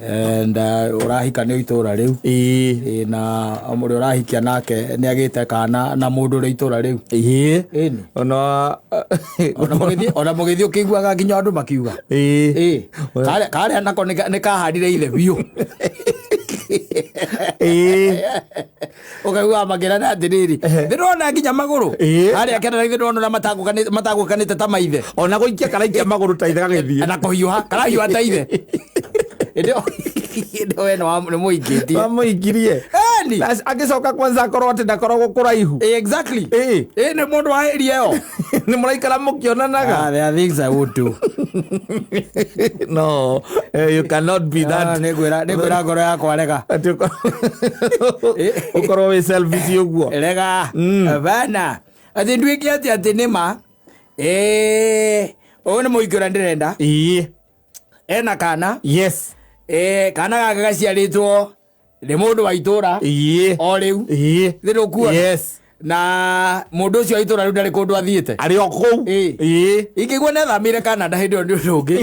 and ũrahika nĩ itũra rĩu. Ĩ, na mũrĩa ũrahikia nake nĩ agĩte kana na mũndũ ũrĩa itũra rĩu. Ĩni. Ona Ona mũgĩthiĩ ũkĩiguaga nginya andũ makiuga, ĩ karĩa nako nĩ kahandire ithe biũ. Ũkaiguaga makĩrana atĩrĩrĩ, ndĩrona nginya magũrũ harĩa kenda, ithe ndĩrona ũrĩa matagũkanĩte ta maithe. Ona gũikia karaikia magũrũ ta ithe gagĩthiĩ. Na kũhiũha karahiũha ta ithe. Ĩndĩ we nĩ mũingĩtie. Wamũikirie. Eni. Na agĩcoka kwanza akorwo atĩ ndakoragwo kũraihu. Exactly. Ĩ nĩ mũndũ wa area ĩyo. Nĩ mũraikara mũkĩonanaga. Ah, there are things I would do. No, you cannot be that. Nĩ ngwĩra ngoro yakwa rega. Atĩ ũkorwo wĩ selfish ũguo. Rega bana, atĩ nduĩke atĩ nĩ ma ũyũ nĩ mũingĩ ũrĩa ndĩrenda. Ena kana. Yes. Kana gake gaciarĩtwo nĩ mũndũ wa itũra. Ĩĩ. O rĩu. Ĩĩ. Thĩ ndũkuona. Yes. Na mũndũ ũcio wa itũra rĩu ndarĩ kũndũ athiĩte. Arĩ o kũu. Ĩĩ. Ĩĩ. Ingĩigua nĩathamĩire Canada hĩndĩ ĩyo nĩ ũndũ ũngĩ.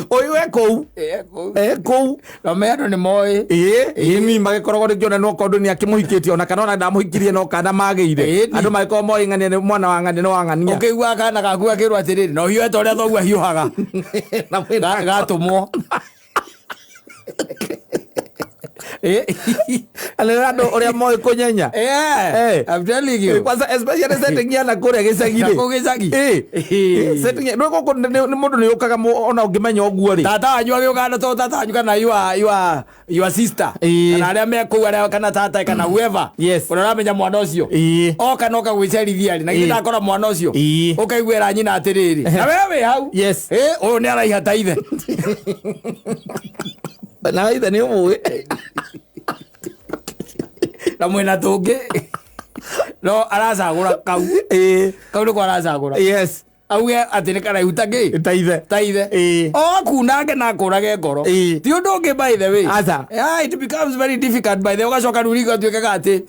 Ũyũ e kũu. Kũu. E kũu. Na me andũ nĩ moĩ. Ĩĩ. Ĩĩ magĩkoragwo rĩngĩ ona no kondũ nĩ akĩmũhikĩtie ona kana ona ndamũhikirie no kana magĩire. Ĩĩ. Andũ magĩkorwo moĩ ng'ania nĩ mwana wa ng'ania nĩ wa ng'ania. Ũkĩigua kana gaku gakĩrwo atĩrĩrĩ, na ũhiũhe ta ũrĩa thoguo ahiũhaga. Na mwĩna- Gatũmwo. Nĩ andũ ũrĩa moĩ kũnyenya. Yeah, I'm telling you. Kwanza especially setting ya na kũrĩa gĩcagi Na rĩ. kũu gĩcagi. Ĩĩ. Ĩĩ. Setting ya- rĩu gũkũ nĩ mũndũ nĩ ũkaga ona ũngĩmenya ũguo rĩ. Tata wanyu agĩũka na to tata wanyu kana your sister. Ĩĩ. Kana arĩa me kũu arĩa kana tata kana whoever. Yes. Ũrĩa ũramenya mwana ũcio. Ĩĩ. Oka na oka gwĩcerithia rĩ, na githĩ Ĩĩ. ndakora mwana ũcio. Ĩĩ. Ũkaiguĩra nyina atĩrĩrĩ. Na we wĩ hau. Yes. Ĩ, ũyũ nĩ araiha ta ithe. Na ithe nĩ ũmũĩ. Na mwĩna tũngĩ. No aracagũra kau. Ĩĩ. Kau nĩko aracagũra. Yes. Auge atĩ nĩ karaihu ta kĩ? Ta ithe. Ta ithe. Ĩĩ. Okunange na akũrage ngoro. Ĩĩ. Ti ũndũ ũngĩ by the way. Aca. Yeah, it becomes very difficult by the way. Ũgacoka rĩu rĩngĩ ũtuĩkaga atĩ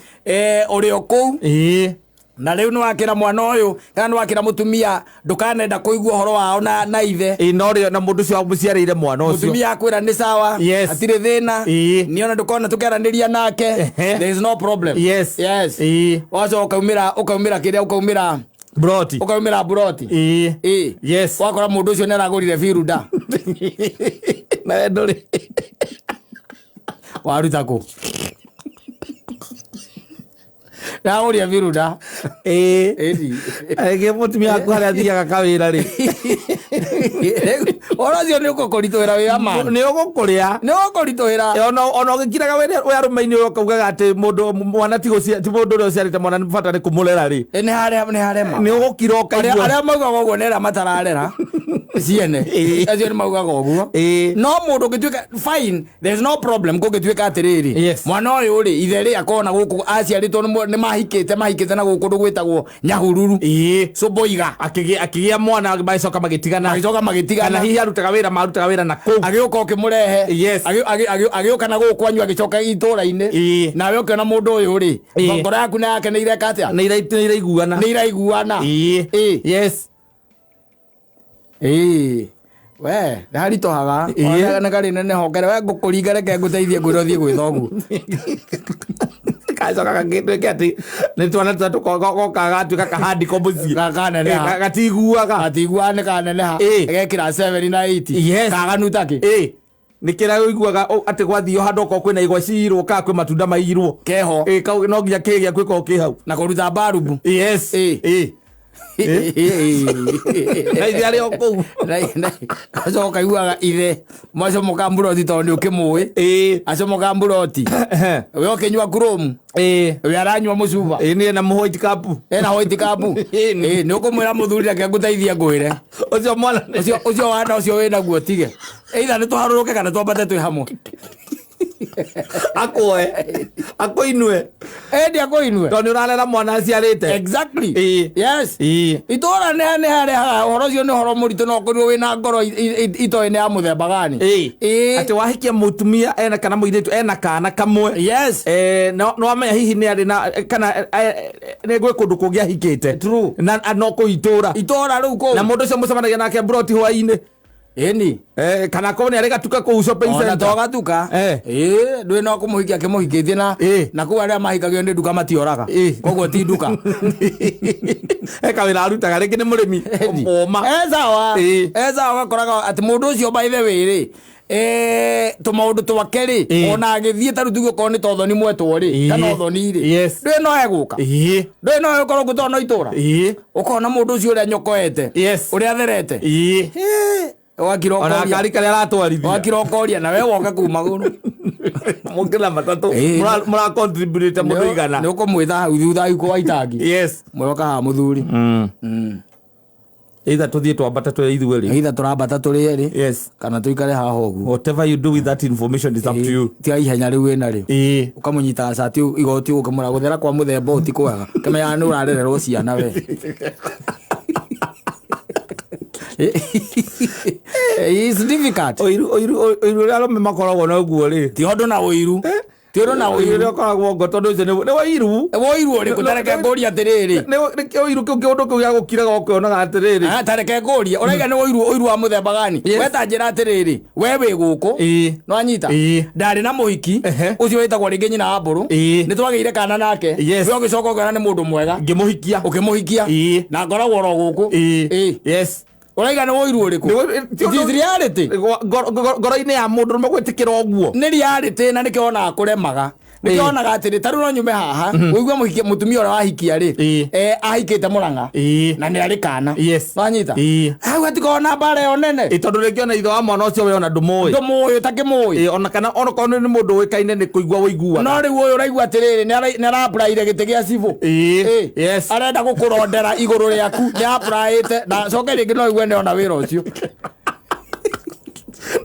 ũrĩ o kũu. Ĩĩ. Na rĩu nĩwakĩra mwana ũyũ kana nĩwakĩra mũtumia ndũkanenda kũigua ũhoro wao na ithe. Ĩĩ no rĩo na mũndũ ũcio wamũciarĩire mwana ũcio. Mũtumia akwĩra nĩ sawa. Yes. Hatirĩ thĩna. Ĩĩ. Niĩ ona ndũkona tũkĩaranĩria nake. Ehe. There is no problem. Yes. Yes. Ĩĩ. Ũgacoka ũkaumĩra kĩrĩa ũkaumĩra Broti. ũkaumĩra buroti. Ĩĩ. Ĩĩ. Yes. Wakora mũndũ ũcio nĩaragũrire biruda. Na we ndũrĩ. Waruta kũ? Ndagũria biruda. Ĩĩ. Ĩni. Rĩngĩ mũtumia waku harĩa athiaga kawĩra rĩ. Ũhoro ũcio nĩ ũgũkũritũhĩra wĩ amani. Nĩ ũgũkũrĩa. Nĩ ũgũkũritũhĩra. Ona ũgĩkiraga wĩ arũme-inĩ ũyũ ũkaugaga atĩ mũndũ mwana ti mũndũ ũrĩa ũciarĩte mwana nĩ bata nĩ kũmũrera rĩ. Nĩ harĩa nĩ harema. Nĩ ũgũkira ũkaigua. Arĩa maugaga ũguo nĩ arĩa matararera ciene. Ĩĩ. Acio nĩ maugaga ũguo. Ĩĩ. No mũndũ ũngĩtuĩka fine, there is no problem kũngĩtuĩka atĩrĩrĩ. Yes. Mwana ũyũ rĩ, ithe rĩ akorwo na gũkũ aciarĩtwo nĩ mahikĩte na gũkũ kũndũ gwĩtagwo Nyahururu. Ĩĩ. Cũmbũiga. Akĩgĩa mwana magĩcoka magĩtigana. Magĩcoka magĩtigana. Kana hihi arutaga wĩra marutaga wĩra na kũu. Agĩũka ũkĩmũrehe. Yes. Agĩũka na gũkũ kwanyu agĩcoka itũra-inĩ. Ĩĩ. Nawe ũkĩona mũndũ ũyũ rĩ, Ĩĩ. ngoro yaku na yake nĩ ireka atĩa? Nĩ iraiguana. Nĩ iraiguana. Ĩĩ. Ĩĩ. Yes. Ĩĩ. We, nĩ haritũhaga. Ĩĩ. Ona nĩ karĩ nene hongere. We ngũkũringa reke ngũteithie ngwĩre ũthiĩ gwĩ thoguo. Gacoka gagĩtuĩke atĩ nĩ twana tũrĩa gokaga gatuĩka kahandiko mũciĩ. Gakaneneha. Gatiguaga. Gatiguaga nĩ kaneneha. Ĩĩ. Gekĩra 7 na 8. Yes. Kaganu takĩ. Ĩĩ. Nĩ kĩrĩa ũiguaga atĩ gwathiio handũ okorwo kwĩna igwa ciirwo kana kwĩ matunda mairwo. Keho. Ĩĩ kau no nginya kĩĩ gĩaku gĩkorwo kĩ hau. Na kũruta mbarubu. Yes. Ĩĩ. Ĩĩ. Na ithe arĩ o kũu. Gacoka kaiguaga ithe mwacomoka mburoti tondũ nĩ ũkĩmũĩ. Ĩĩ. Acomoka mburoti. We ũkĩnyua kuromu. Ĩĩ. We aranyua mũcuba. Ĩĩ nĩ ena mũhwaiti kapu. Ena white cup. Ĩĩ. Ĩĩ nĩ ũkũmwĩra mũthuri reke ngũteithie ngwĩre. Ũcio mwana Ũcio ũcio wana ũcio wĩnaguo tige. Either nĩ tũharũrũke kana twambate twĩ hamwe. Akũoe. Akũinue. Ĩndĩ akũinue. Tondũ nĩ ũrarera mwana aciarĩte. Exactly. Ĩĩ. Yes. Ĩĩ. Itũra nĩ harehaga ũhoro ũcio nĩ ũhoro mũritũ no ũkorirwo wĩna ngoro itoĩ nĩ ya mũthemba gani. Ĩĩ. Ĩĩ. Atĩ wahikia mũtumia ena kana mũirĩtu ena kana kamwe. Yes. No amenya hihi nĩ arĩ na kana nĩ gwĩ kũndũ kũngĩ ahikĩte. True. Na no kũu itũra. Itũra rĩu kũu. Na mũndũ ũcio mũcemanagia nake mburoti hwaĩ-inĩ. Ĩni. Kana akorwo nĩ arĩ gatuka kũu shopping Ona center. to gatuka. Ĩĩ, ndũĩ no kũmũhikia akĩmũhikĩtie na Ĩĩ. na kũu arĩa mahikagio nĩ nduka matioraga. Ĩĩ. Koguo ti nduka. He kawĩra arutaga rĩngĩ nĩ mũrĩmi. Ũma. Sawa. Ĩĩ. Sawa ũgakoraga atĩ mũndũ ũcio by the way rĩ, tũmaũndũ twake rĩ, Ĩĩ. ona agĩthiĩ ta rĩu tuge okorwo nĩ ta ũthoni mwetwo rĩ, Ĩĩ. kana ũthoni rĩ, Yes. ndũĩ no egũka. Ĩĩ. Ndũĩ no egũkorwo kũ tondũ no itũra. Ĩĩ. Ũkona mũndũ ũcio ũrĩa nyokoete. Yes. Ũrĩa atherete. Ĩĩ. Wakira Ona ũkoria. ngari karĩa aratwarithia. Wakira ũkoria na we woka kuma magũrũ. Mũngĩ na matatũ. Ĩĩ. Mũra contribute mũndũ igana. Nĩ ũkũmwĩta hau thutha ikũ wa itangi. Yes. Mwoka haha mũthuri. Either tũthiĩ twambate twĩ ithuerĩ. Either tũrambata tũrĩ erĩ. Yes. Kana tũikare haha ũguo. Whatever you do with that information is up to you. Tiga ihenya rĩu wĩna rĩu. Ĩĩ. Ũkamũnyitaga cati igoti ũkĩmwĩra gũthera kwa mũthemba ũyũ ti kwega. Kĩmenyaga nĩ ũrarererwo ciana we. It's difficult. Ũiru ũiru ũiru ũrĩa arũme makoragwo naguo rĩ. Ti ũndũ na ũiru, ti ũndũ na Ũiru ũiru. ũrĩa ũkoragwo ngo tondũ ũcio nĩ ũiru. Ũiru ũrĩkũ? Tareke ngũrie atĩrĩrĩ. Nĩ ũiru kĩu kĩũndũ kĩu gĩa gũkiraga ũkĩonaga atĩrĩrĩ. Ah, tareke ngũrie, ũraiga nĩ ũiru, ũiru wa mũthemba gani? Yes. We ta njĩra atĩrĩrĩ, we wĩ gũkũ Ĩĩ. nwanyita Ĩĩ. ndarĩ na mũhiki Ehe. ũcio wĩtagwo rĩngĩ nyina wa mbũrũ. Ĩĩ. Nĩ twagĩire kana nake. Yes. We ũgĩcoka ũkĩona nĩ mũndũ mwega, Ngĩmũhikia. ũkĩmũhikia. Ĩĩ. Na ngoragwo oro gũkũ. Ĩĩ. Ĩĩ. Yes. Ũraiga nĩ ũiru ũrĩkũ? Nĩ- ti It ũndũ- is reality. Ngoro-inĩ ya mũndũ rũme gwĩtĩkĩra ũguo. Nĩ reality, na nĩkĩo onaga kũremaga, nĩkĩo Ĩĩ. onaga atĩrĩ, tarĩu no nyume haha ũigue mũhikia mũtumia ũrĩa wahikia rĩ, Ĩĩ. ahikĩte Mũrang'a Ĩĩ. na nĩ arĩ kana. Yes. Wanyita? Ĩĩ. Hau hatikoragwo na mbara ĩyo nene. Ĩ, tondũ rĩngĩ ona ithe wa mwana ũcio we ona ndũmũĩ. Ndũmũĩ, ũtakĩmũĩ. Ĩ, ona kana onakorwo nĩ mũndũ ũĩkaine nĩ kũigua wũiguaga. No rĩu ũyũ ũraigua atĩrĩrĩ, nĩ arapuraire gĩtĩ gĩa cibũ. Ĩĩ. Ĩĩ. Yes. Arenda gũkũrondera igũrũ rĩaku, nĩ apuraĩte na coke rĩngĩ no igue nĩ ona wĩra ũcio.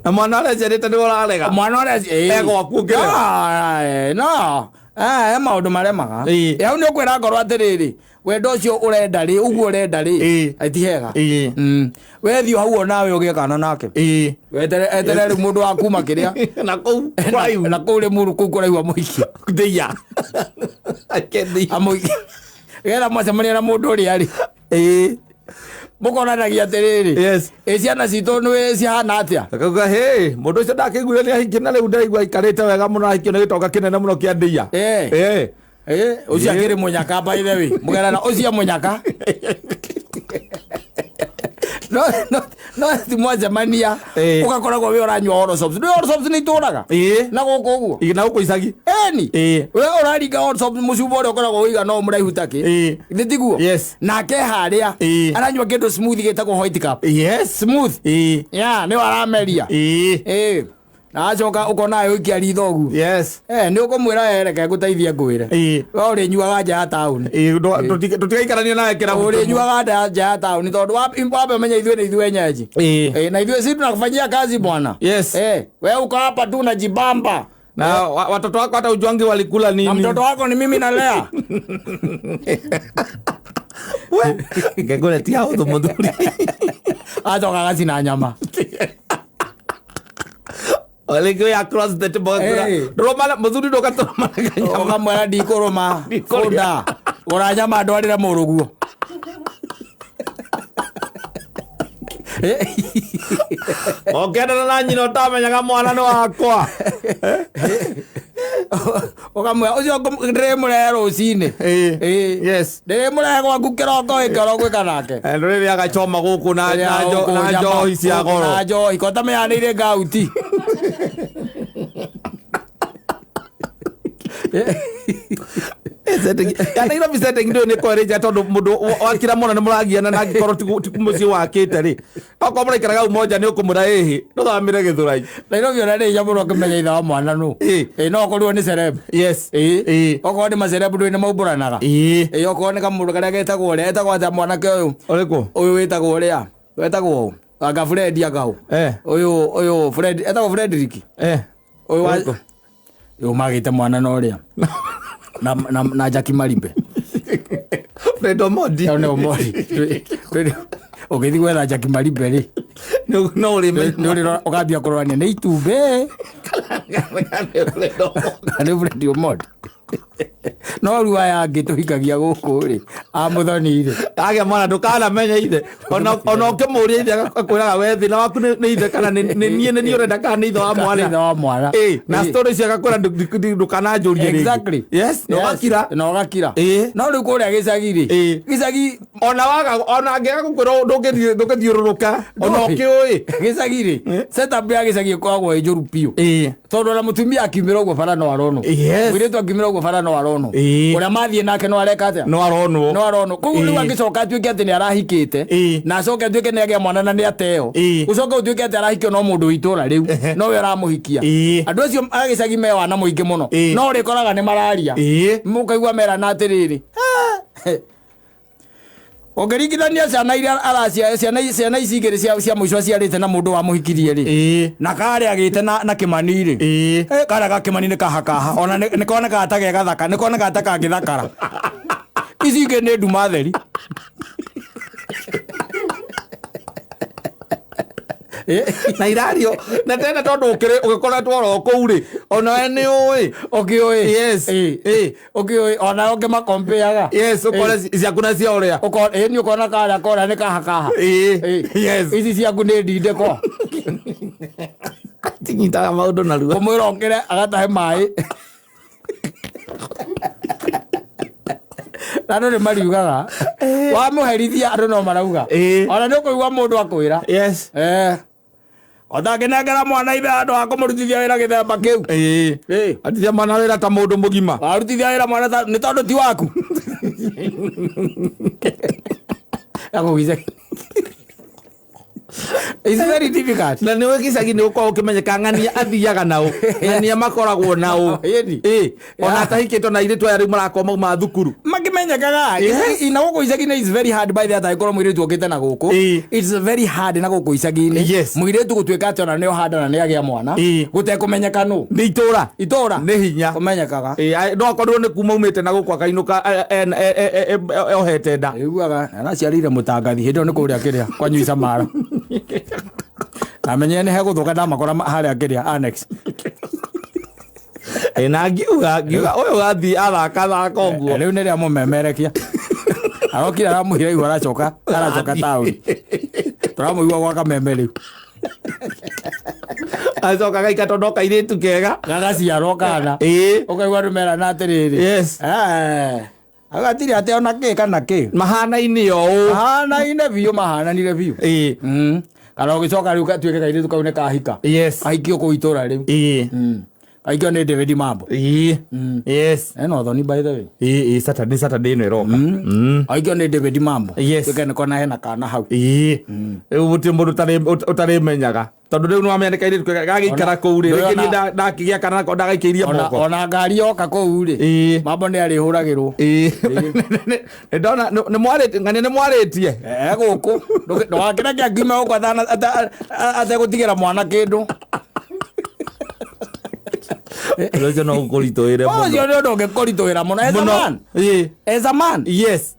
Na mwana ũrĩa njerĩte nĩwe ũrarega. Mwana ũrĩa ĩĩ. E gwaku ũkĩrega. Ah, no. He maũndũ maremaga. Ĩĩ. Ĩ, hau nĩ ũkwĩra ngoro atĩrĩrĩ, wendo ũcio ũrenda rĩ, ũguo ũrenda rĩ, Ĩĩ. ti hega. Ĩĩ. Wethiĩ hau onawe ũgĩe kana nake. Ĩĩ. Wetere etere rĩu mũndũ wa kuma kĩrĩa Na kũu kũraihu. Na kũu rĩ mũru kũu kũraihu amũhikie. Ndĩia. Akendĩia. Amũhikie getha mwacemania na mũndũ ũrĩa rĩ, Ĩĩ. mũkonanagia atĩrĩrĩ, Yes. ĩ ciana citũ nĩ cihana atĩa? Akauga hĩ mũndũ ũcio ndakĩiguire nĩ ahikie na rĩu ndĩraigua aikarĩte wega mũno ahikio nĩ gĩtonga kĩnene mũno kĩa ndĩia. Ĩĩ. Ĩĩ. Ĩ, ũcio Ĩĩ. akĩrĩ mũnyaka, by the way, mũgerana ũcio mũnyaka no no ti mwacemania. Ĩĩ. Ũgakoragwo wĩ ũranyua Allsops, nĩ Allsops nĩ itũraga Ĩĩ. na gũkũ ũguo. Ĩ, na gũkũ icagi. Eni. Ĩĩ. We ũraringa Allsops, mũcuba ũrĩa ũkoragwo ũigana ũũ mũraihu takĩ. Ĩĩ. Githĩ tiguo? Yes. Nake harĩa Ĩĩ. aranyua kĩndũ smooth gĩtagwo White Cup. Yes. Smooth. Ĩĩ. Ya nĩwe arameria. Ĩĩ. Ĩĩ. Na acoka ũkona agĩikia ritho ũguo. Yes. Nĩ ũkũmwĩra, reke ngũteithie ngwĩre. Ĩĩ. We ũrĩnyuaga nja ya taũni. Ĩĩ, tũtigaikarania nawe kĩrabu. Ũrĩnyuaga nja ya taũni tondũ wambe ũmenye ithuĩ nĩ ithuĩ enyeji. Ĩĩ. Na ithuĩ si tunakufanyia kazi bwana. Yes. We uko hapa tu unajibamba. Na watoto wako hata ujuangi walikula Na nini. mtoto wako ni mimi nalea. We ngengũretia ũthũ mũthuri. Acoka agacina nyama. Rĩngĩ ya across the table agakwĩra, Ĩĩ. ndũrũmana mũthuri ndũgatũrũmana kanyama. Ũkamwĩra ndikũrũma. Ndikũrĩa. Bunda gũra nyama ndwarĩre mũrũguo. Ũkĩendana na nyina ũtamenyaga mwana nĩ wakwa. Ũkamwĩra ũcio ndĩrĩmũrehe rũcinĩ. Ĩĩ. Ĩĩ. Yes. Ndĩrĩmũrehe gwaku kĩroko ĩkĩoro gwĩka nake. Ndũrĩrĩaga choma gũkũ na njohi cia goro. Na njohi ko tameanĩire ngauti. Ya Nairobi setting ndå nä kwerä tondå må ndå wakira må no nä må ragiana na angä korwo ti må ciä wakä te rä okorwo må raikaraga umoja nä å kå må ra ä hä ndå thamä re gä thå rai. Nairobi ona nĩ hinya mũno ũkĩmenya ithe wa mwana nũ. Ĩĩ. Ĩĩ, no ũkorirwo nĩ celeb. Yes. Ĩĩ. Ĩĩ. Okorwo nĩ maceleb ndũĩ nĩ maumbũranaga. Ĩĩ. Ĩĩ, okorwo nĩ kamũndũ karĩa getagwo ũrĩa etagwo atĩa mwanake ũyũ? Å rä kå? Ũyũ wĩtagwo ũrĩa wetagwo ũ? Anga Fred anga ũ? Eh. Ũyũ Fred etagwo Frederick. Ũyũ wa Ũrĩkũ? Ũyũ magĩte mwana na ũrĩa na Jackie Maribe. Fred Omondi. Ĩyo nĩ Omondi. Ũgĩthiĩ gwetha Jackie Maribe rĩ, no å rä nĩ ũrĩ ũkambia kũrorania nĩ itumbĩ na nĩ Fred Omondi. No rĩu aya angĩ tũhikagia gũkũ rĩ, a Mũthoni rĩ, agä mwana ndå kanamenya ithe ona å kä må ria ithe akwä raga we thä na waku nä ithe kana nä niä nä niä å renda kana nä ithe wa Kana mwana. ithe wa mwana. Ĩ, na Ĩ. story icio agakwä ra ndå kananjå rie. Exactly. Yes, na ũgakira. Na ũgakira. Ĩ. No rĩu kũrĩa gĩcagi rĩ, Ĩ. gĩcagi Ona waga ona angĩaga gũkwĩra ndũngĩthiũrũrũka ona Ndũĩ. ũkĩũĩ. Gĩcagi rĩ, setup ya gĩcagi ĩkoragwo ĩ njũru biũ, Ĩ. tondũ ona mũtumia akiumĩra ũguo bara no aronwo. Yes. Mũirĩtu akiumĩra ũguo bara no aronwo. Ĩ. Ũrĩa mathiĩ nake no areka atĩa? No aronwo. No aronwo. Koguo rĩu Ĩ. angĩcoka atuĩke atĩ nĩ arahikĩte, Ĩ. na acoke atuĩke nĩ agĩa mwana na nĩ ateo, Ĩ. ũcoke ũtuĩke atĩ arahikio no mũndũ wa itũra rĩu nowe ũramũhikia, Ĩ. andũ acio a gĩcagi me wana mũingĩ mũno. Ĩ. No ũrĩkoraga nĩ mararia. Ĩ. Mũkaigua merana atĩrĩrĩ, ũngĩringithania ciana iria aracia, ciana ici igĩrĩ cia mũico aciarĩte na mũndũ wamũhikirie rĩ, Ĩ. na karĩa agĩte na Kĩmani rĩ, Ĩ. Karĩa ga Kĩmani nĩ kahakaha ona nĩ konekaga ta ge gathaka, nĩ konekaga ta kangĩthakara. Ici ingĩ nĩ nduma theri. Na irario na tena tondu ukiri ugikoretwo oro kuu ri, ona we ni ui. Ũkĩũĩ. Yes. Ĩ. Ũkĩũĩ ona ũngĩmakompeaga. Yes, ukore ciaku na cia uria. Ĩ nĩ ũkona karĩa kora nĩ kaha kaha. Ĩ. Yes. Ici ciaku nĩ ndindĩko. Tinyitaga maundu narua. Kũmwĩra okĩre agatahe maĩ. Na andũ nĩ mariugaga wamũherithia, andũ no marauga. Ona nĩ ũkũigua mũndũ akwĩra, Yes. "Ũtangĩnengera mwana ithe handũ ha kũmũrutithia wĩra gĩthemba kĩu." Ĩ. Ĩ. Atithia mwana wĩra ta mũndũ mũgima. Warutithia wĩra mwana nĩ tondũ ti waku. Akũgice. It's very difficult. Na nä å gĩcagi nä å korwo å kä menyeka ng'ania athiaga nao, ng'ania makoragwo nao. Ĩni. Ĩ, ona atahikĩtwo na airĩtu aya rĩu marakorwo mauma thukuru. Makimenyekaga. Yes. Na gũkũ icagi-inĩ is very hard by the atangĩkorwo mũirĩtu okĩte na gũkũ. Ĩ. It's very hard na gũkũ icagi-inĩ. Yes. Mũirĩtu gũtuĩka atĩ ona nĩ ohanda na nĩ agĩa mwana. Ĩ. Gũtekũmenyeka nũ. Nĩ itũra. Itũra. Nĩ hinya. Kũmenyekaga. Ĩ, no akorirwo nĩ kuma umĩte na gũkũ akainũka ohete nda. Iguaga anaciarĩire mũtangathi hĩndĩ ĩyo nĩ kũrĩa kĩrĩa kwanyuica mara. Namenyire nĩ hegũthũka ndamakora harĩa kĩrĩa annex. Ĩ, na ngiuga ũyũ gathiĩ athaka thaka ũguo. Rĩu nĩ rĩa mũmemerekia. Arokire aramũhira igua aracoka taũni. Tũramũigua gwa kameme rĩu. Acoka gaika tondũ kairĩtu kega. Gagaciarwo kana. Ĩ. Ũkaigua andũ merana atĩrĩrĩ. Yes. Agatirĩ atĩ ona kĩ kana kĩ. Mahanaine o ũũ. Mahanaine biũ, mahananire biũ. Ĩ. Kana ũgĩcoka rĩu gatuĩke kairĩtu kau nĩ kahika. Yes. Kahikio kũu itũra rĩu. Ĩ. Kahikio nĩ David Mambo. Ĩ. Yes. Ena ũthoni by the way. Ĩ, Saturday, Saturday ĩno ĩroka. Kahikio nĩ David Mambo. Yes. Tuĩke nĩkona hena kana hau. Ĩ, rĩu gũtirĩ mũndũ ũtarĩmenyaga tondũ rĩu nĩwamenya nĩ kairĩtu kega gagĩikara kũu rĩ, rĩngĩ niĩ ndakĩgĩa kana nako ndagaikĩirie moko. Ona ngari yoka kũu rĩ. Ĩ. Mambo nĩ arĩhũragĩrwo. Ĩ, nĩ ndona nĩ mwarĩtie, ng'ania nĩ mwarĩtie. E gũkũ. Ndũgakĩreke akiume gũkũ ategũtigĩra mwana kĩndũ. Ũndũ ũcio no ũkũritũhĩre mũno. Ũcio nĩ ũndũ ũngĩkũritũhĩra mũno. As a Mũno. man. Ĩ. As a man. Yes.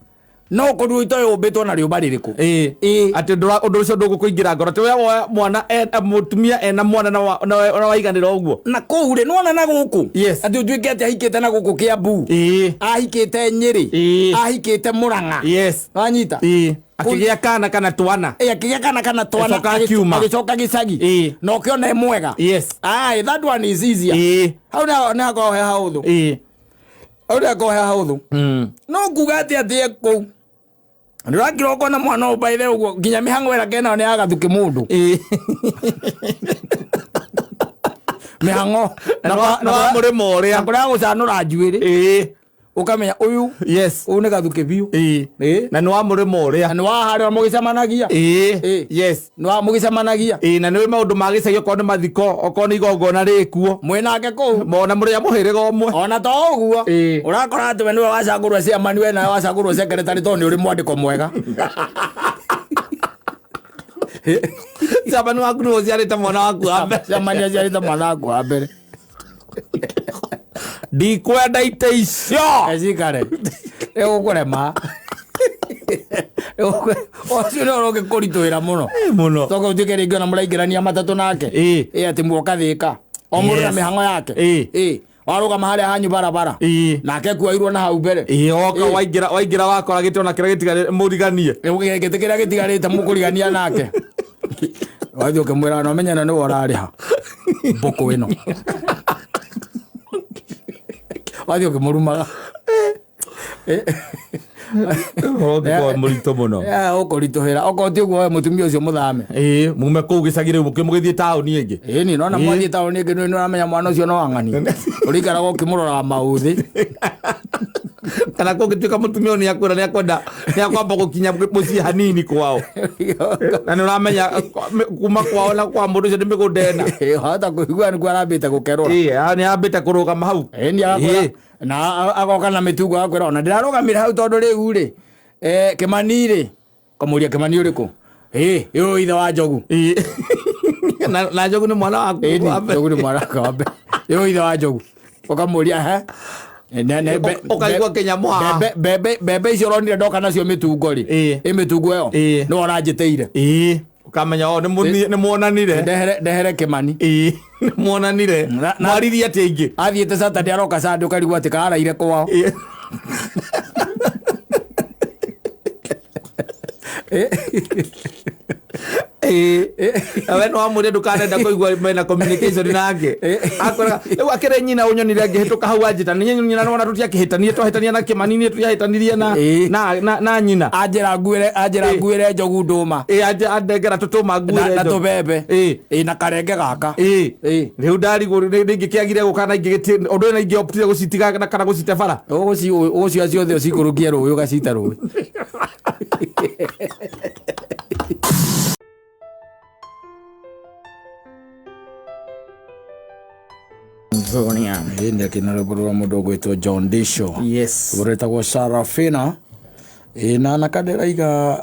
No ũkorirwo itoĩ ũmbĩtwo na rĩũmba rĩrĩkũ. Ĩ. Ĩ. Atĩ ũndũ ũcio ndũgũkũingĩra ngoro atĩ we woya mwana mũtumia ena mwana na waiganĩra ũguo. Na kũu rĩ, nĩwona na gũkũ. Yes. Atĩ ũtuĩke atĩ ahikĩte na gũkũ Kĩambu. Ĩ. Ahikĩte Nyĩrĩ. Ĩ. Ahikĩte Mũrang'a. Yes. Wanyita? Ĩ. Akĩgĩa kana kana twana. Ĩ, akĩgĩa kana twana. Acoka akiuma. Agĩcoka gĩcagi. Ĩ. Na ũkĩona e mwega. Yes. Aye, that one is easier. Ĩ. Hau nĩ hakoragwo he haũthũ. Ĩ. Hau nĩ hakoragwo he haũthũ. No kuga atĩ e kũu. Ndũrakira ũkona mwana ũyũ by the way ũguo nginya mĩhang'o ĩrĩa kenayo nĩ ya gathukĩ mũndũ. Ĩ. Mĩhang'o. Na wa mũrĩmo ũrĩa. Na kũrĩa gũcanũra njuĩrĩ. Ĩ. Ũkamenya ũyũ. Yes. Ũyũ nĩ gathukĩ biũ. Ĩ. Ĩ. Na nĩ wa mũrĩmo ũrĩa. Na nĩ wa harĩa mũgĩcemanagia. Ĩ. Ĩ. Yes. Nĩ wa mũgĩcemanagia. Ĩ, na nĩ maũndũ ma gĩcagi, okorwo nĩ mathiko, okorwo nĩ igongona rĩkuo. Mwĩnake kũu. Mona mũrĩ a mũhĩrĩga ũmwe. Ona to ũguo. Ĩ. Ũrakora atĩ we nĩwe wacagũrwo chairman, we nawe wacagũrwo secretary tondũ nĩ ũrĩ mwandĩko mwega. Chairman waku nĩwe ũciarĩte mwana waku wa mbere. Chairman aciarĩte mwana waku wa mbere. Ndikwenda ite icio. Ecikare. Ĩgũkũrema. Ũcio nĩ ũhoro ũngĩkũritũhĩra mũno. Ĩ, mũno. Toka ũtuĩke rĩngĩ ona mũraingĩrania matatũ nake. Ĩ. Ĩ, atĩ muoka thĩka. O mũndũ na Yes. mĩhang'o yake. Ĩ. Ĩ. Warũgama harĩa hanyu barabara. Ĩ. Nake kuoirwo na hau mbere. Ĩ, woka Ĩ. waingĩra wakora gĩtĩ ona kĩrĩa gĩtigarĩte mũriganie. Gĩtĩ kĩrĩa gĩtigarĩte mũkũrigania nake. Wathiĩ ũkĩmwĩra no menye nĩwe ũrarĩha mbũkũ ĩno. Wathiĩ ũkĩmũrumaga. Ũhoro ũngĩkorwo mũritũ mũno. Ũkũritũhĩra okorwo ti ũguo we mũtumia ũcio mũthame. Ĩ, mume kũu gĩcagi rĩu mũgĩthiĩ taũni ĩngĩ. Ĩni nona mwathiĩ taũni ĩngĩ nĩ ũramenya mwana ũcio no wang'ani. Ũrĩikaraga ũkĩmũroraga maũthĩ. Kana kũngĩtuĩka mũtumia ũyũ nĩakwĩra nĩakwenda nĩakwamba gũkinya mũciĩ hanini kwao. Na nĩ ũramenya kuma kwao na kwa mũndũ ũcio nĩ mĩgũnda ĩna. Wahota kũigua nĩkuo arambĩte gũkerũra. Ĩ, nĩambĩte kũrũgama hau. Ĩni agakwĩra na agoka na mĩtungo agakwĩra ona ndĩrarũgamire hau tondũ rĩu rĩ, Kĩmani rĩ, kamũria Kĩmani ũrĩkũ? Ĩ, ũyũ ithe wa Njogu. Ĩ. Na Njogu nĩ mwana waku wa mbere. Njogu nĩ mwana wakwa wa mbere. Ũyũ ithe wa Njogu. Ũkamũria he? Ũkaigua kĩnyamũ haha. Mbembe icio ũronire ndoka nacio mĩtungo rĩ. Ĩ. Ĩ mĩtungo ĩyo. Ĩ. Nĩwe ũranjĩtĩire. Ĩ. Ũkamenya o nĩ muonanire. Ndehere Kimani. Ĩĩ, nĩ muonanire. Mwaririe atĩa ingĩ? Athiĩte Saturday aroka Sunday ũkarigwo atĩ karaire kwao. Ĩĩ. Ĩĩ. Na we no wamwĩre ndũkanenda kũigua mena communication nake. Akwĩraga rĩu akĩrĩ nyina ũnyonire ngĩhĩtũka hau anjĩta nĩ nyina nĩwona tũtiakĩhĩtania twahĩtania na Kĩmani niĩ tũtiahĩtanirie na Ĩĩ. na nyina. Anjĩra nguĩre anjĩra nguĩre njogu ndũma. Ĩĩ andengera tũtũma Na nguĩre na njogu. tũbembe. Ĩĩ. Ĩĩ na karenge gaka. Ĩĩ. Ĩĩ. Rĩu ndarigwo rĩngĩkĩagire gũka na ingĩgĩti ũndũ ũyũ na ingĩoptire gũcitiga na kana gũcite bara. Ũgũcioa ciothe ũcikũrũkie rũĩ ũgacita rũĩ. Ĩĩ nĩ akĩina rwĩmbo rwa mũndũ ũgwĩtwo John Disho. Yes. Rwĩmbo rwĩtagwo Sarafina. Ĩĩ na na kandĩraiga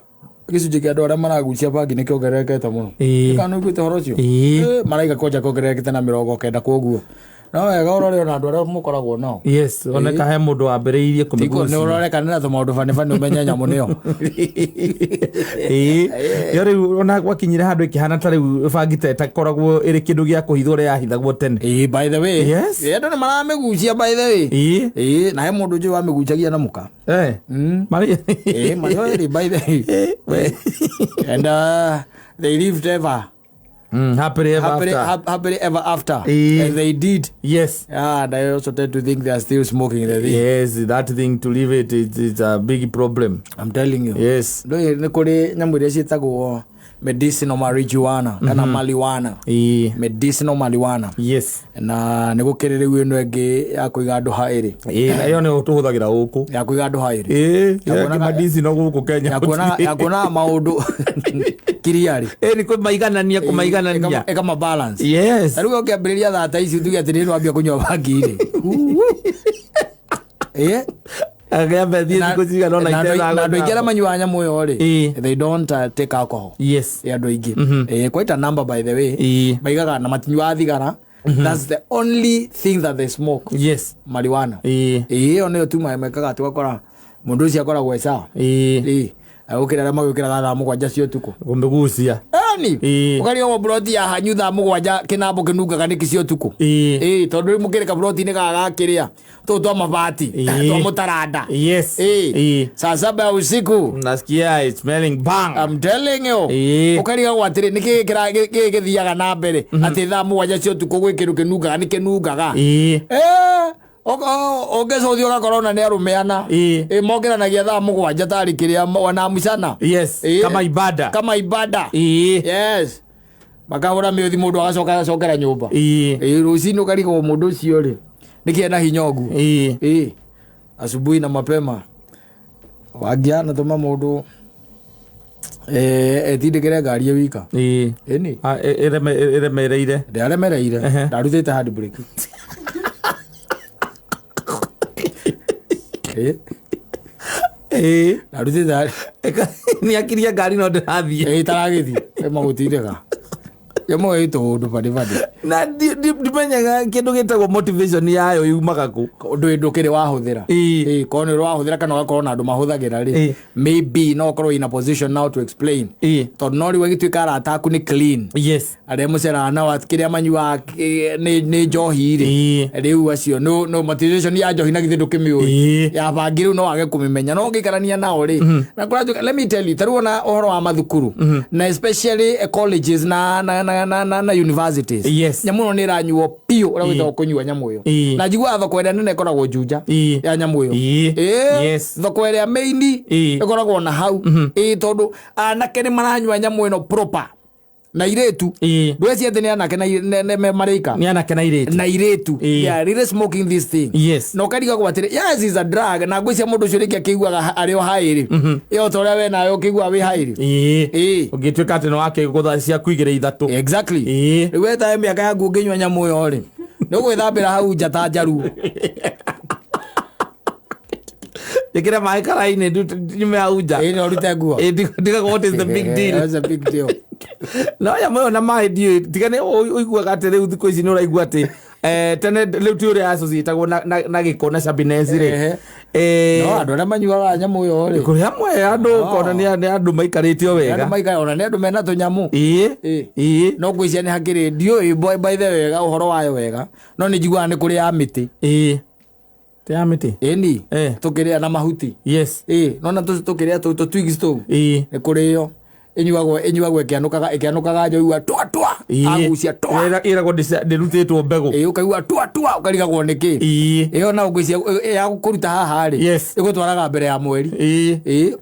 gĩcunjĩ kĩa andũ arĩa maragucia bangi nĩ kĩongererekete mũno. Ĩĩ. Kana nĩ ũiguĩte ũhoro ũcio? Ĩĩ. Ĩĩ, maraiga kwanja kĩongererekete na 90 koguo. No wega ũrore ona andũ arĩa mũkoragwo nao. Yes, oneka he mũndũ wambĩrĩirie Tiko nĩ kũmĩgucia. ũrore kana na tũmaũndũ bani bani ũmenye nyamũ nĩyo. Ĩĩ. Yo rĩu ona gwakinyire handũ ĩkĩhana ta rĩu bangi ta ĩtakoragwo ĩrĩ kĩndũ gĩa kũhithwo ũrĩa yahithagwo tene. Ĩĩ, by the way. Yes. Ĩĩ, andũ nĩ maramĩgucia by the way. Ĩĩ. Ĩĩ, na he mũndũ njũĩ wamĩgucagia na mũka. Eh. Marĩ. Ĩĩ, marĩ o erĩ by the way. We. And they lived ever. Happily ever Happily, after. happily ever after. Ĩĩ. And they did. Yes. Yeah, and I also tend to think they are still smoking the thing. Yes, that thing to leave it is a big problem. I'm telling you. Yes. Ndũĩ nĩ kũrĩ nyamũ iria ciĩtagwo medicinal marijuana kana marijuana. Ĩĩ. Medicinal marijuana. Yes. Na nĩ gũkĩrĩ rĩu ĩno ĩngĩ ya kũiga andũ haĩrĩ. Ĩĩ, na ĩyo nĩyo tũhũthagĩra gũkũ. Ya kũiga andũ haĩrĩ. Ĩĩ, Ya kuonaga- madicino gũkũ Kenya. Ya kuonaga maũndũ kiriarĩ. Ĩĩ, nĩ kũmaiganania kũmaiganania. Ĩkama balance. Yes. Ta rĩu ũkĩambĩrĩria thaa ta ici tuge atĩ nĩ wambia kũnyua bangi rĩ. Ĩĩ. Akĩamba thiĩ thikũ cigana ũna Na andũ aingĩ arĩa manyuaga nyamũ ĩyo rĩ, Ĩĩ. they don't take alcohol. Yes. Ĩ andũ aingĩ. Ĩĩ, quite a number by the way. Ĩĩ. Maigaga na matinyuaga thigara. That's the only thing that they smoke. Yes. Marijuana. Ĩĩ. Ĩĩ, ĩyo nĩyo tu mekaga atĩ ũgakora mũndũ ũcio akoragwo e sawa. Ĩĩ. Ĩĩ. Agũkĩra arĩa magĩũkĩraga thaa 7 cia ũtukũ. Kũmĩgucia. Ĩni. Ĩĩ. Ũkarigwo mburoti ya hanyu thaa 7 kĩnambo kĩnungaga nĩkĩ cia ũtukũ. Ĩĩ. Ĩĩ, tondũ rĩu mũkĩrĩ kaburoti-inĩ gaka gakĩrĩa tũtũ twa mabati Ĩĩ. twa mũtaranda. Yes. Ĩĩ. Ĩĩ. Saa 7 ya usiku. Nasikia it's smelling bang. I'm telling you. Ĩĩ. Ũkarigagwo atĩrĩ nĩkĩ gĩkĩ gĩthiaga na mbere atĩ thaa 7 cia ũtukũ gwĩ kĩndũ kĩnungaga nĩ kĩnungaga. Ĩĩ. Ĩĩ, ũngĩcũthia ũgakora ona nĩ arũme ana. Ĩĩ. Ĩĩ, mokĩranagia thaa 7 tarĩ kĩrĩa wanamcana. Yes. Ĩĩ. Kama ibada. Kama ibada. Ĩĩ. Yes. Makahũra mĩũthi mũndũ agacoka agacokera nyũmba. Ĩĩ. Ĩĩ, rũcinĩ ũkarigwo mũndũ ũcio rĩ nĩkĩ ena hinya ũguo. Ĩĩ. Ĩĩ. Asubuhi na mapema wangia anatũma mũndũ etindĩkĩre ngari ĩ wika. Ĩĩ. Ĩni. Ah, ĩremereire. Ndĩaremereire. Ehe. Ndarutĩte handbrake. Ĩĩ. Ĩĩ. Ndarutĩte Nĩ akirie ngari no ndĩrathiĩ. ĩĩ itaragĩthiĩ. Ĩmagũtindĩka. Nyamũ ĩ tũũndũ bani bani. Na ndimenyaga kĩndũ gĩtagwo motivation yayo yumaga kũ. Ũndũ ndũkĩrĩ wahũthĩra. Ĩĩ. Ĩĩ, korwo nĩ ũrahũthĩra kana ũgakorwo na andũ mahũthagĩra rĩ. Ĩĩ. Maybe no ũkorwo in a position now to explain. Ĩĩ. Tondũ no rĩu agĩtuĩka arata aku nĩ clean. Yes. Arĩa mũceraga nao atĩ kĩrĩa manyuaga nĩ njohi rĩ. Ĩĩ. Rĩu acio no motivation ya njohi na githĩ ndũkĩmĩũĩ. Ĩĩ. Ya bangi rĩu no wage kũmĩmenya no ũngĩikarania nao rĩ. Na kũratuĩka let me tell you ta rĩu ona ũhoro wa mathukuru na especially colleges na universities. Yes. Nyamũ ĩno nĩ ĩranyuo biũ ũrĩa gwĩtagwo kũnyua nyamũ ĩyo. Ĩĩ. Na njiguaga thoko ĩrĩa nene ĩkoragwo Juja Ĩĩ. ya nyamũ ĩyo. Ĩĩ. Ĩĩ. Yes. Thoko ĩrĩa main Ĩĩ. ĩkoragwo na hau. Ĩĩ, tondũ anake nĩ maranyua nyamũ ĩno proper. Na irĩtu. Ĩĩ. Ndweci atĩ nĩ anake na me marĩka. Nĩ anake na irĩtu. Na irĩtu. Ĩĩ. They are really smoking this thing. Yes. Na ũkarigagwo atĩrĩ, yes is a drug na ngwĩciria mũndũ ũcio rĩngĩ akĩiguaga arĩ o haĩrĩ. Ĩyo ta ũrĩa we nawe ũkĩiguaga wĩ haĩrĩ. Ĩĩ. Ĩĩ. Ũngĩtuĩka atĩ nĩ wakĩgũtha ciaku igĩrĩ ithatũ. Exactly. Ĩĩ. Rĩu we tawe mĩaka yaku ũngĩnyua nyamũ ĩyo rĩ, nĩ ũgwĩthambĩra hau nja ta njaruo. Njĩkĩre maĩ karaĩ-inĩ nyume hau nja. Ĩĩ, na ũrute nguo. Ĩĩ, ndigagwo what is the big deal. That's a big deal. No nyamũ ĩyo na maĩ ndiũĩ tiga nĩ ũiguaga atĩ rĩu thikũ ici nĩ ũraigua atĩ Tene rĩu ti ũrĩa associatagwo na gĩko na shabiness rĩ. Ehe. No andũ arĩa manyuaga nyamũ ĩyo rĩ, Kũrĩ amwe andũ ũkona nĩ andũ maikarĩte o andũ wega. maikara ona nĩ andũ mena tũnyamũ. Ĩĩ. Ĩĩ. Ĩĩ. No ngwĩciria nĩ hakĩrĩ, ndiũĩ by the way wega ũhoro wayo wega, no nĩ njiguaga nĩ kũrĩ ya mĩtĩ. Ĩĩ. Ti ya mĩtĩ. Ĩni. Eh. Tũkĩrĩa na mahuti. Yes. Ĩĩ, nona tũkĩrĩa tũ twigs tũu. Ĩĩ. Nĩ kũrĩ ĩyo ĩnyuagwo ĩkĩanũkaga njoigua twa twa. Ĩĩ. Agucia twa. Ĩragwo ndĩrutĩtwo mbegũ. Ĩĩ, ũkaigua twa twa, ũkarigagwo nĩ kĩ. Ĩĩ. Ĩyo na ngwĩciria ya kũruta haha rĩ, Yes. ĩgũtwaraga mbere ya mweri. Ĩĩ. Ĩĩ,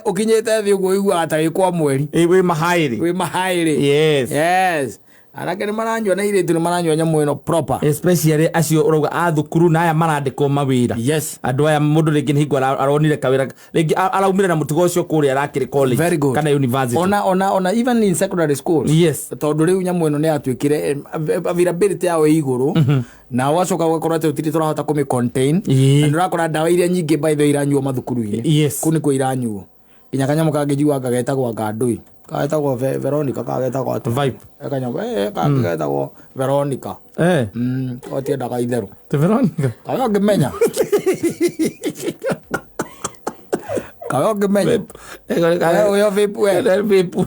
ũkinyĩte thĩ ũguo ũiguaga ta wĩ kwa mweri. Ĩĩ, wĩ mahaĩrĩ. Wĩ mahaĩrĩ. Yes. Yes, anake nĩ maranyua na irĩtu nĩ maranyua nyamũ ĩno proper. Especially acio ũrauga a thukuru na aya marandĩkwo mawĩra. Yes. Andũ aya mũndũ rĩngĩ nĩ hingo aronire kawĩra, rĩngĩ araumire na mũtugo ũcio kũrĩa arakĩrĩ college Very good. kana university. Ona even in secondary schools. Yes. Tondũ rĩu nyamũ ĩno nĩ yatuĩkire availability yayo ĩ igũrũ, na ũgacoka ũgakora atĩ gũtirĩ tũrahota kũmĩ contain. Na nĩ ũrakora ndawa iria nyingĩ, by the way, iranyuo mathukuru-inĩ. Yes. Kũu nĩkuo iranyuo, nginya kanyamũ kangĩ njiguaga getagwo anga ndũi kagetagwo Veronica, kagetagwo atĩa? Vibe. Kanyamũ kangĩ getagwo Veronica. Eh. Otiendaga itherũ. Ti Veronica. Kawe ũngĩmenya, kawe ũngĩmenya. We ũyũ vape we. Vape.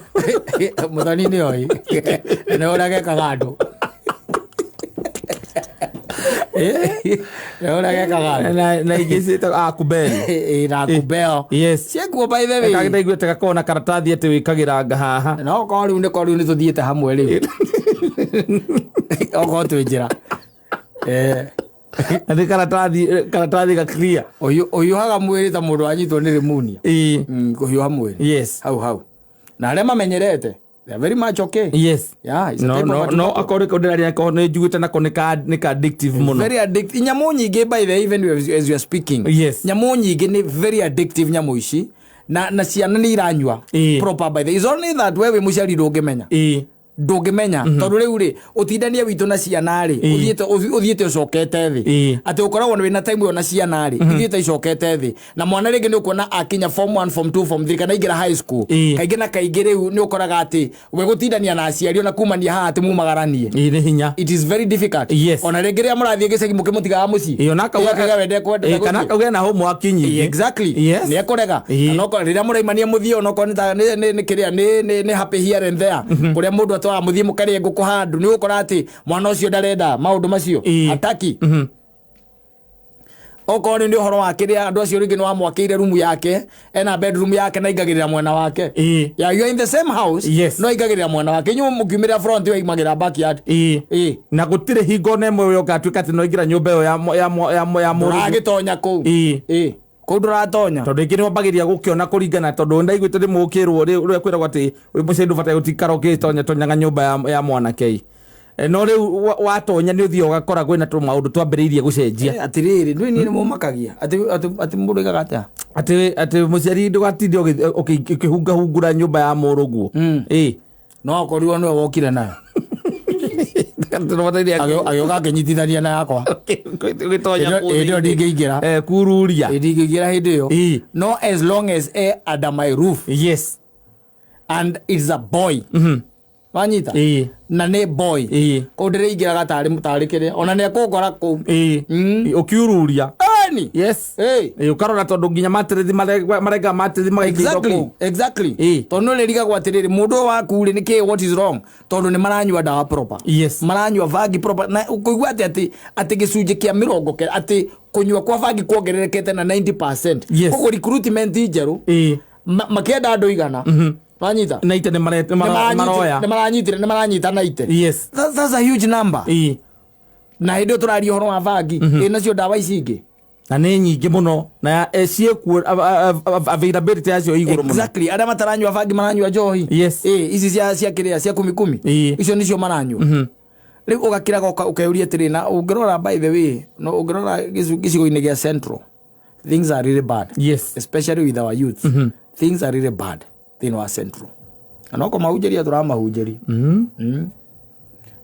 Mũthoni nĩ oĩ nĩ ũrĩa gekaga andũ. Nĩ ũrĩa gekaga andũ. Na ingĩ ciĩtagwo akubeli. Ĩ, na kubeo. Yes. Ciekuo, by the way. Kangĩ ndaiguĩte gakoragwo na karatathi atĩ wĩkagĩra nga haha. No korwo rĩu nĩ korwo rĩu nĩ tũthiĩte hamwe rĩu, okorwo twĩ njĩra. Na nĩ karatathi ga clear. Ũhiũhaga mwĩrĩ ta mũndũ wanyitwo nĩ pneumonia. Ĩĩ. Kũhiũha mwĩrĩ. Yes. Hau hau na arĩa mamenyerete, they are very much okay. Yes. Yeah, it's a No, type of no, a no, tobacco. akorwo nĩ ndĩraria nako nĩ njiguĩte nako nĩ ka addictive mũno. Very addictive nyamũ nyingĩ, by the way, even as you are speaking. Yes. Nyamũ nyingĩ nĩ very addictive nyamũ ici, na ciana nĩ iranyua Ĩĩ. proper. By the way, it's only that we wĩ mũciari ndũngĩmenya. Ĩĩ. Ndũngĩmenya tondũ rĩu rĩ, ũtindania witũ na ciana rĩ, ũthiĩte ũcokete thĩ. Ĩĩ. Atĩ ũkoragwo wĩna time ĩyo na ciana rĩ, ithiĩte icokete thĩ, na mwana rĩngĩ nĩ ũkuona akinya form 1, form 2, form 3 kana ingĩra high school. Ĩĩ. Kaingĩ na kaingĩ rĩu nĩ ũkoraga atĩ we gũtindania na aciari ona kumania haha atĩ mumagaranie, Ĩĩ, nĩ hinya. it is very difficult. Yes. Ona rĩngĩ rĩrĩa mũrathiĩ gĩcagi mũkĩmũtigaga mũciĩ. Ĩĩ, ona akauga- Ĩĩ, akauga we ndekwenda Ĩĩ, kana gũthiĩ. akauga ena homework nyingĩ. Exactly. Yes. Nĩ ekũrega. Ĩĩ. Na okorwo rĩrĩa mũraimania mũthiĩ, onokorwo nĩ ta nĩ kĩrĩa nĩ happy here and there, kũrĩa mũndũ atwara mũthiĩ mũkarĩe ngũkũ handũ, nĩ ũgũkora atĩ mwana ũcio ndarenda maũndũ macio. Ĩĩ. Hataki. Okorwo nĩ ũhoro wa kĩrĩa, andũ acio rĩngĩ nĩ wamwakĩire rumu yake, ena bedroom yake na aingagĩrĩra mwena wake. Ĩĩ. Yeah, you are in the same house. Yes. No aingagĩrĩra mwena wake, inyuĩ mũkiumĩra front, we aimagĩra backyard. Ĩĩ. Ĩĩ. Na gũtirĩ hingo ona ĩmwe ũgatuĩka atĩ no ingĩra nyũmba ĩyo ya mũrũ. Ndũragĩtonya kũu. Ĩĩ. Ĩĩ, kũu ndũratonya. Tondũ ĩngĩ nĩ wambagĩrĩria gũkĩona kũringana, tondũ ndaiguĩte rĩmwe ũkĩrwo ũrĩa kwĩragwo atĩ wĩ mũciĩ ndũbataire gũtikara ũgĩtonya tonyaga nyũmba ya mwanake. No rĩu watonya nĩ ũthiaga ũgakora kwĩna tũmaũndũ twambĩrĩirie gũcenjia. Atirĩrĩ, ndũĩ niĩ nĩ mũmakagia atĩ mũndũ aigaga atĩa? Atĩ mũciari ndũgatinde ũkĩhungahungura nyũmba ya mũrũguo. Ĩĩ. No akorirwo nĩwe wokire nayo. Ndũbataire Agĩũka akĩnyitithania na yakwa. ũgĩtonya Hĩndĩ kũu ĩyo thĩinĩ. ndingĩingĩra. Kururia. Ĩ, ndingĩingĩra hĩndĩ ĩyo. Ĩĩ. No as long as e under my roof Yes. and it's a boy, wanyita? Ĩĩ. Na nĩ boy. Ĩĩ. Kũu ndĩrĩingĩraga tarĩ kĩrĩa ona nĩ ekũngora kũu. Ĩĩ. Ũkiururia. Eni. Yes. Ĩĩ. Ĩĩ, ũkarora tondũ nginya matĩrĩthi marenga matĩrĩthi magaikio Exactly. kũu. Exactly. Ĩĩ. Tondũ nĩ ũrĩrigagwo atĩrĩrĩ, mũndũ ũyũ waku rĩ, nĩkĩ, what is wrong? Tondũ nĩ maranyua ndawa proper. Yes. Maranyua bangi proper, na ũkũigua atĩ gĩcunjĩ kĩa 90 atĩ kũnyua kwa bangi kuongererekete na 90%. Yes. Koguo recruitment njerũ Ĩĩ. makĩenda andũ 100, wanyita? Na ite nĩ maroya. Nĩ maranyitire, nĩ maranyita na ite. Yes. That's a huge number. Ĩĩ. Na hĩndĩ ĩyo tũraria ũhoro wa bangi, ĩ nacio ndawa ici ingĩ? Na nĩ nyingĩ mũno na ciĩkuo, availability yacio ĩ igũrũ mũno. Exactly, arĩa mataranyua bangi maranyua njohi. Yes. Ĩ, ici cia kĩrĩa cia kumi kumi. Ĩĩ. Icio nĩcio maranyua. Rĩu ũgakĩraga ũkeyũria atĩrĩ, na ũngĩrora, by the way, no ũngĩrora gĩcigo-inĩ gĩa central, things are really bad. Yes. Especially with our youth, things are really bad thĩinĩ wa central, na no kũmahunjĩria tũramahunjĩria.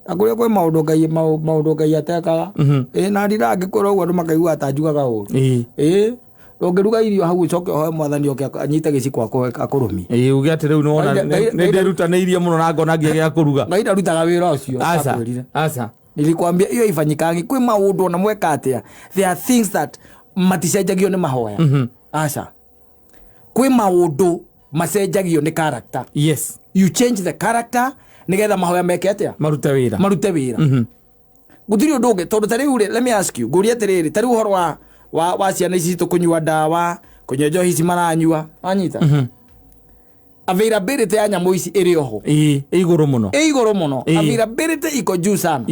Na kũrĩa kwĩ maũndũ Ngai maũndũ Ngai atekaga. Ĩ, na ndira ngĩkwĩra ũguo andũ makaigua ta njugaga ũru. Ĩĩ. Ĩ, ndũngĩruga irio hau ũcoke ũhoe Mwathani oke anyite gĩciko akũrũmie. Ĩĩ, uge atĩ rĩu nĩwona Ngai- nĩ ndĩrutanĩirie mũno na ngona ngĩagĩa kũruga. Ngai ndarutaga wĩra ũcio. Aca. Ndakwĩrire. Aca. Nilikwambia hiyo ifanyikangi. Kwĩ maũndũ ona mweka atĩa, there are things that maticenjagio nĩ mahoya. Aca, kwĩ maũndũ macenjagio nĩ character. You change the character nĩgetha mahoya meke atĩa? Marute wĩra. Marute wĩra. Gũtirĩ ũndũ ũngĩ, tondũ ta rĩu rĩ, let me ask you, ngũria atĩrĩrĩ, ta rĩu ũhoro wa ciana ici citũ kũnyua ndawa, kũnyua njohi ici maranyua, wanyita, availability ya nyamũ ici ĩrĩ oho? Ĩĩ, ĩ igũrũ mũno. Ĩ igũrũ mũno. Availability iko juu sana.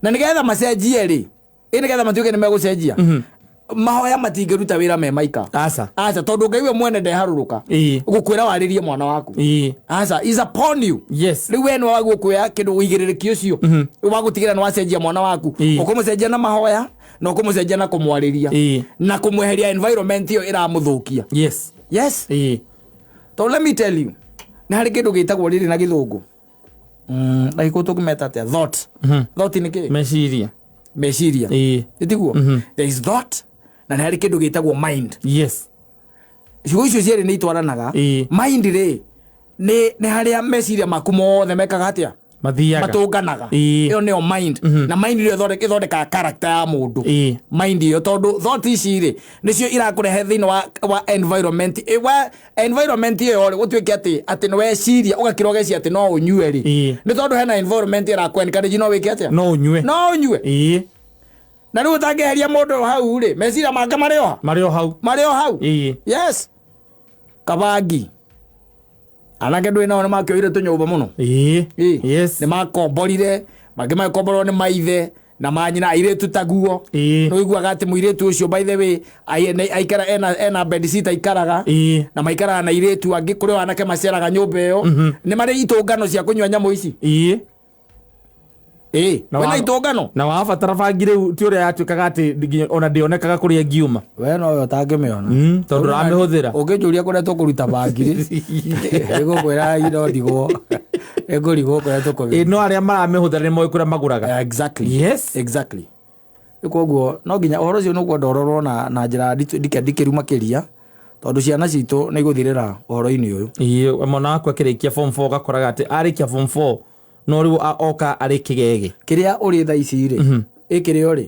Na nĩgetha macenjie rĩ, ĩ nĩgetha matuĩke nĩ megũcenjia, mahoya matingĩruta wĩra me maika. Aca. Aca, tondũ Ngai we mwene ndeharũrũka gũkwĩra warĩrie mwana waku. Aca, is upon you. Rĩu we nĩ wagwo kuoya kĩndũ ũigĩrĩrĩki ũcio wa gũtigĩra nĩ wacenjia mwana waku. Ũkũmũcenjia na mahoya na ũkũmũcenjia na kũmwarĩria na kũmweheria environment ĩyo ĩramũthũkia. Yes. Tondũ let me tell you, nĩ harĩ kĩndũ gĩtagwo rĩrĩ na gĩthũngũ, na gĩkũyũ tũkĩmeta atĩa? Thought. Thought nĩ kĩ? Meciria. Meciria. Ĩtiguo? There is thought na nĩ harĩ kĩndũ gĩtagwo mind. Ciugo icio cierĩ nĩ itwaranaga. Mind rĩ, nĩ harĩa meciria maku mothe mekaga atĩa? Mathiaga. Matũnganaga. Ĩyo nĩyo mind. Na mind nĩyo ĩthondekaga character ya mũndũ. Mind ĩyo, tondũ thought ici rĩ, nĩcio irakũrehe thĩinĩ wa environment. Wa environment ĩyo rĩ, gũtuĩke atĩ nĩ weciria ũgakira ũgeciria atĩ no ũnyue rĩ, nĩ tondũ hena environment ĩrakũ encourage no wĩke atĩa? No ũnyue. No ũnyue. Na rĩu ũtangĩeheria mũndũ hau rĩ, meciria make marĩ o ha? Marĩ o hau. Marĩ o hau. Yes, kabangi anake ndũĩ nao nĩ makĩoire tũnyũmba mũno. Nĩ makomborire, mangĩ magĩkomborwo nĩ maithe na manyina, airĩtu taguo. Nĩ ũiguaga atĩ mũirĩtu ũcio, by the way, aikara ena bedsitter aikaraga na maikaraga na airĩtu angĩ, kũrĩ o anake maceraga nyũmba ĩyo, nĩ marĩ itũngano cia kũnyua nyamũ ici. Na Kwĩna itũngano. Na wabatara bangi rĩu ti ũrĩa yatuĩkaga atĩ nginya ona ndĩonekaga kũrĩa ĩngiuma. We nowe ũtangĩmĩona. Tondũ ũramĩhũthĩra. Ũngĩnjũria kũrĩa tũkũruta bangi rĩ, ĩgũkwĩra ino ndigwo, ĩngũrigwo kũrĩa tũkũmĩruta. No arĩa maramĩhũthĩra nĩ moĩ kũrĩa magũraga. Exactly. Exactly. Rĩu koguo no nginya ũhoro ũcio nĩ ũkwenda ũrorwo na njĩra ndikĩru makĩria, tondũ ciana citũ nĩ igũthirĩra ũhoro-inĩ ũyũ. Mwana wakwa akĩrĩkia form 4, ũgakoraga atĩ arĩkia form 4 no rĩu oka arĩ kĩgege. Kĩrĩa ũrĩ thaa ici rĩ, ĩ kĩrĩa ũrĩ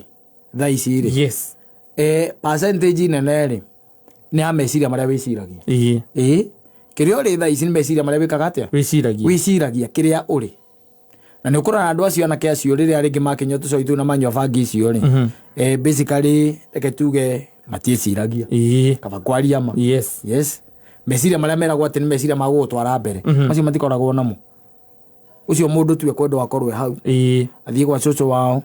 thaa ici rĩ, percentage nene rĩ, nĩ ya meciria marĩa wĩciragia. Kĩrĩa ũrĩ thaa ici nĩ meciria marĩa wĩkaga atĩa? Wĩciragia. Wĩciragia kĩrĩa ũrĩ. Na nĩ ũkoraga andũ acio, anake acio, rĩrĩa rĩngĩ makĩnyua tũcoi tũu na manyua bangi icio rĩ, basically reke tuge matiĩciragia. Kaba kwaria ma. Yes, meciria marĩa meragwo atĩ nĩ meciria ma gũgũtwara mbere, macio matikoragwo namo. Ũcio mũndũ tu ekwendwo akorwo e hau, athiĩ gwa cũcũ wao,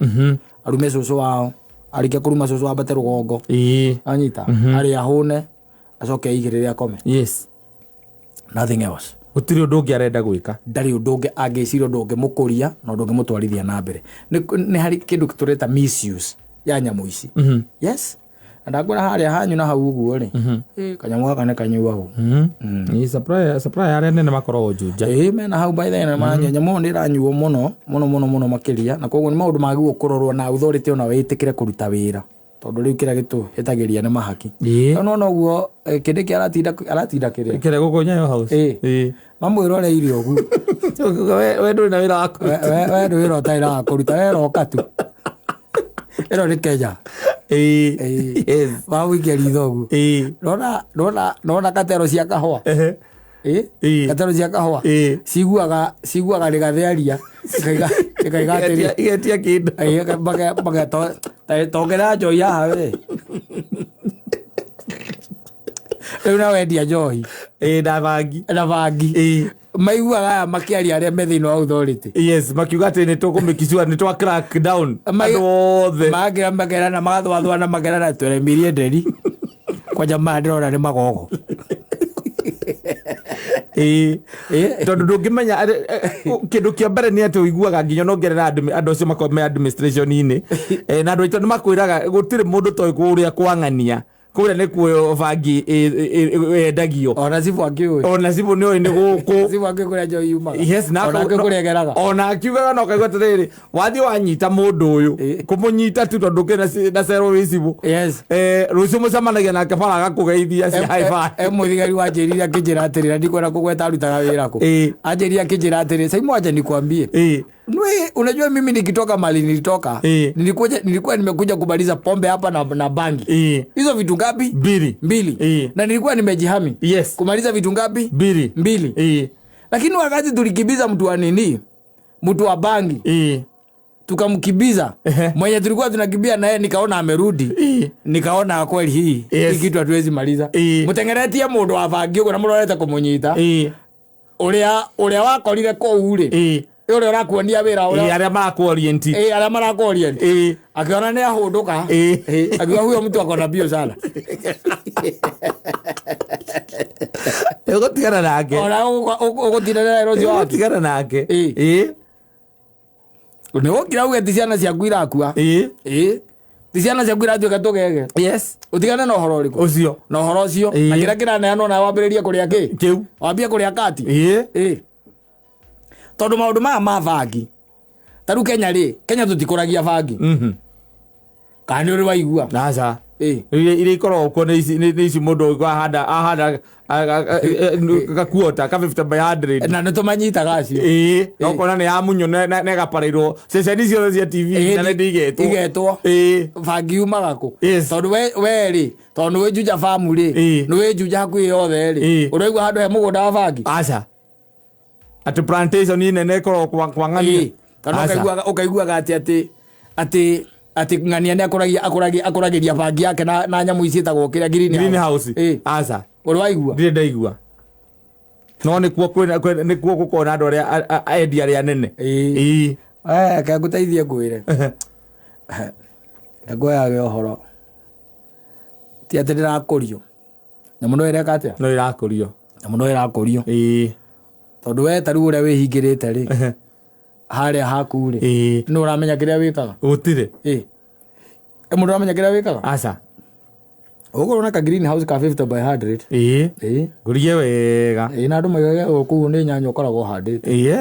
arume cũcũ wao, arĩkia kũruma cũcũ ambate rũgongo, anyita arĩ ahũne, acoke aigĩrĩre akome. Nothing else. Gũtirĩ ũndũ ũngĩ arenda gwĩka. Ndarĩ ũndũ ũngĩ angĩciria, ũndũ ũngĩmũkũria na ũndũ ũngĩmũtwarithia na mbere. Nĩ harĩ kĩndũ tũreta misuse ya nyamũ ici. Yes, na ndakwĩra harĩa hanyu na hau ũguo rĩ, kanyamũ gaka nĩ kanyuagwo. Supply arĩa nene makoragwo Juja. Mena hau, by the way, maranyua nyamũ ĩyo nĩ ĩranyuo mũno mũno mũno mũno makĩria, na koguo nĩ maũndũ magĩrĩirwo kũrorwo na authority ona wĩtĩkĩre kũruta wĩra, tondũ rĩu kĩrĩa gĩtũhĩtagĩria nĩ mahaki. No noguo kĩndĩ kĩa aratinda kĩrĩa. Kĩrĩa gũkũ Nyayo House. Mamwĩra ũrĩa irio ũguo. We ndũrĩ na wĩra wa kũruta. We ndũ wĩra ũtarĩ na wa kũruta, we roka tu, ĩno nĩ Kenya. Mamũikia ritho ũguo. Nona katero cia kahũa. Katero cia kahũa ciguaga rĩgathĩaria ikaiga atĩrĩ, Igetia kĩndũ. Tongera njohi haha we. Rĩu na wendia njohi Na bangi. Na bangi. Maiguaga aya makĩaria arĩa me thĩinĩ wa authority. Yes, makiuga atĩ nĩ tũkũmĩkicua, nĩ twa crack down andũ othe. Makĩra makerana, magathwathwana, makerana tũremirie nderi kwanja maya ndĩrona nĩ magogo. Tondũ ndũngĩmenya kĩndũ kĩa mbere nĩ atĩ ũiguaga nginya onongerera andũ acio makoragwo me administration-inĩ. Na andũ aitũ nĩ makwĩraga gũtirĩ mũndũ toĩ kũrĩa kwang'ania, kũrĩa nĩkuo bangi yendagio. Ona cibũ akĩũĩ. Ona cibũ nĩ oĩ nĩ gũkũ. Cibũ akĩũĩ kũrĩa njohi yumaga. Yes, na Ona akĩũĩ kũrĩa ĩgeraga. Ona akiugaga no kaigua atĩrĩrĩ, wathiĩ wanyita mũndũ ũyũ, kũmũnyita tu tondũ ndũkĩrĩ na cero wĩ cibũ. Rũciũ mũcemanagia nake bara agakũgeithia cia high five. Mũthigari wanjĩrire akĩnjĩra atĩrĩ, na ndikwenda kũgweta arutaga wĩra kũ. Anjĩrire akĩnjĩra atĩrĩ, "Saimu, acha nikwambie. Nwe, unajua mimi nikitoka mali nilitoka, nilikuwa nimekuja kumaliza pombe hapa na bangi. Hizo vitu ngapi? Mbili. Mbili. Na nilikuwa nimejihami. Kumaliza vitu ngapi? Mbili. Mbili. Lakini wakati tulikimbiza mtu wa nini? Mtu wa bangi. Tukamkimbiza. Mwenye tulikuwa tunakimbia naye nikaona amerudi. Nikaona kweli hii. Hii kitu hatuwezi maliza. Mutengeretie mundu wa bangi uguo na murorete kumunyita. Uria wakorire kuu ri. Uria urakuonia wira uria. Aria marakuorient. Aria marakuorient. Akiona ni ahunduka. Akiwa huyo mtu akona bio sana. Ugutigana nake. Ona ugutinana na ucio wake. Ugutigana nake. Ni wokira uge ti ciana ciaku irakua. Ti ciana ciaku iratuika tugege. Utigane na uhoro uriku? Ucio. Na uhoro ucio. Na kira kiraneanwo na wambiririe kuria ki? Kiu. Wambie kuria kati. Tondu maundu maya ma bangi. Ta riu Kenya ri, Kenya tutikuragia bangi. Kana ni uri waigua? Aca. Iria ikoragwo kuo nĩ ici mũndũ ahanda gakuota ka 50 by 100. Na nĩ tũmanyitaga acio. Na ũkona nĩ ya munyũ na ĩgaparĩrwo ceceni ciothe cia TV na nĩ igetwo. Igetwo. Bangi yumaga kũ? Tondũ we rĩ, tondũ nĩ wĩ Juja farm rĩ, nĩ wĩ Juja hakuhĩ yothe rĩ, ũraigua handũ he mũgũnda wa bangi? Aca. Atĩ plantation nene ĩkoragwo kwa ng'ania. Kana Aca. ũkaiguaga atĩ ng'ania nĩ akũragĩria bangi yake na nyamũ ici ciĩtagwo kĩrĩa green Green house. house. Aca. Ũrĩ waigua? Ndirĩ ndaigua. No nĩkuo kwĩna, nĩkuo gũkoragwo na andũ arĩa endia arĩa anene. Reke ngũteithie ngwĩre. Ngwĩyage ũhoro. Ti atĩ ndĩrakũrio. Nyamũ no ĩreka atĩa? No ĩrakũrio. Nyamũ no ĩrakũrio. Tondũ we ta rĩu ũrĩa wĩhingĩrĩte rĩ, harĩa haku rĩ, nĩ ũramenya kĩrĩa wĩkaga? Gũtirĩ. Mũndũ ũramenya kĩrĩa wĩkaga? Aca. Ũgũrwo na ka green house ka 50 by 100. Ngũrie wega. Na andũ maigage kũu nĩ nyanya ũkoragwo ũhandĩte.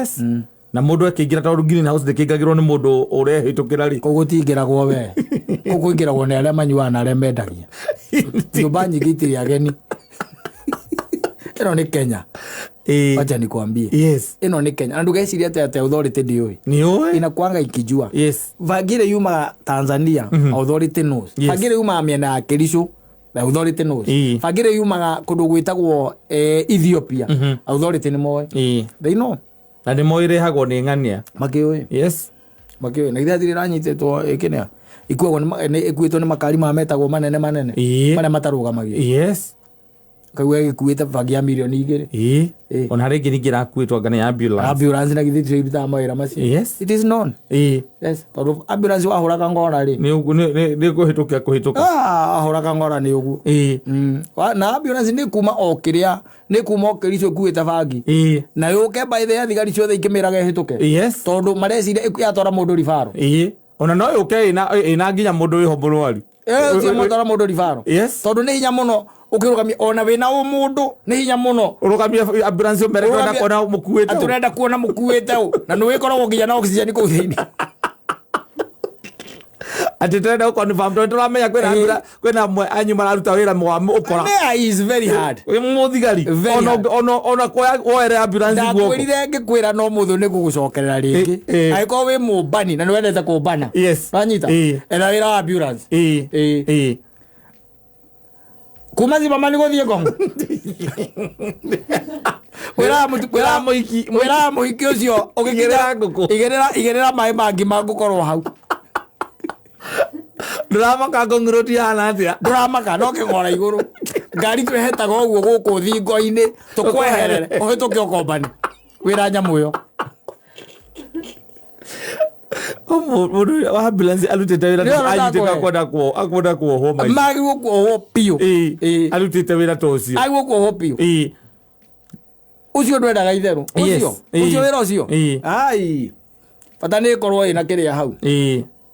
Na mũndũ akĩingĩra tondũ green house ndĩkĩingagĩrwo nĩ mũndũ ũrehĩtũkĩra rĩ. Kũu gũtingĩragwo we. Kũu kũingĩragwo nĩ arĩa manyuaga na arĩa mendagia. Nyũmba nyingĩ itirĩ ageni. Ĩno nĩ Kenya. Wacha nikwambie. Ĩno nĩ Kenya. Na ndũgecirie atĩ authority ndĩũĩ. Nĩũĩ? Inakuanga ikijua. Bangi yumaga Tanzania, authority knows. Bangi yumaga mĩena ya Kericho, the authority knows. Bangi yumaga kũndũ gwĩtagwo Ethiopia, authority nĩ moĩ. They know. Na nĩ moĩ ĩrehagwo nĩ ng'ania. Makĩũĩ. Makĩũĩ. Na ithe hatirĩ ĩranyitĩtwo ĩkĩnĩa. Ikuagwo nĩ ĩkuĩtwo nĩ makari maya metagwo manene manene. Marĩa matarũgamagio. Kaigua gĩkuĩte bangi ya mirioni igĩrĩ. Ona harĩ ĩngĩ ningĩ ĩrakuĩtwo anga nĩ ambulance. Ambulance na githĩ ticio irutaga mawĩra macio. It is known. Yes. Tondũ ambulance wahũraga ngora rĩ. Nĩ ũguo, nĩ kũhĩtũkia kũhĩtũka. Wahũraga ngora nĩ ũguo. Na ambulance nĩ kuma o kĩrĩa, nĩ kuma o Kericho ĩkuĩte bangi. Na yũke by the way thigari ciothe ikĩmĩraga ĩhĩtũke. Tondũ mareciria yatwara mũndũ ribaro. Ona no yũke ĩna nginya mũndũ wĩho mũrwaru. Ũcio mwatwara mũndũ ribaro. Tondũ nĩ hinya mũno ũkĩrũgamia ona wĩna ũmũndũ nĩ hinya mũno. Ũrũgamie ambulance mbere Ũrũgamie ndũrenda kuona mũkuĩte ũ. Atĩ ũrenda kuona mũkuĩte ũ. Na nĩ wĩkoragwo nginya na oxygen kũu thĩinĩ. Atĩ tũrenda gũconfirm tondũ tũramenya kwĩna amwe anyu mararuta wĩra wa ũkora. There is very hard. Wĩ mũthigari. Very hard. Ona kuoya woere ambulance guoko. Ndakwĩrire ngĩkwĩra no mũthũ nĩ gũgũcokerera rĩngĩ. Angĩkorwo wĩ mũmbani na nĩ wendete kũmbana. Wanyita? Etha wĩra wa ambulance. Kuma Zimmerman gũthiĩ Ngong. Wĩra Wĩra mũiki, wĩra mũiki ũcio ũgĩkinya Igĩrĩra ngũkũ. Igĩrĩra maĩ mangĩ mangũkorwo hau. Ndũramaka Ngong Road ihana atĩa? Ndũramaka, no kĩng'ora igũrũ. Ngari twĩhetaga ũguo gũkũ thingo-inĩ, tũkweherere, ũhĩtũke ũkombani. Wĩra nyamũ ĩyo. Mũndũ wa ambulance arutĩte wĩra Nĩ ona anyitĩte ndakũhe. akwenda kuohwo maica. Magĩrĩirwo kuohwo biũ. Arutĩte wĩra ta ũcio. Agĩrĩirwo kuohwo biũ. Ũcio ndwendaga itherũ. Ũcio? Ũcio wĩra ũcio? Ai. Bata nĩ ĩkorwo ĩna kĩrĩa hau.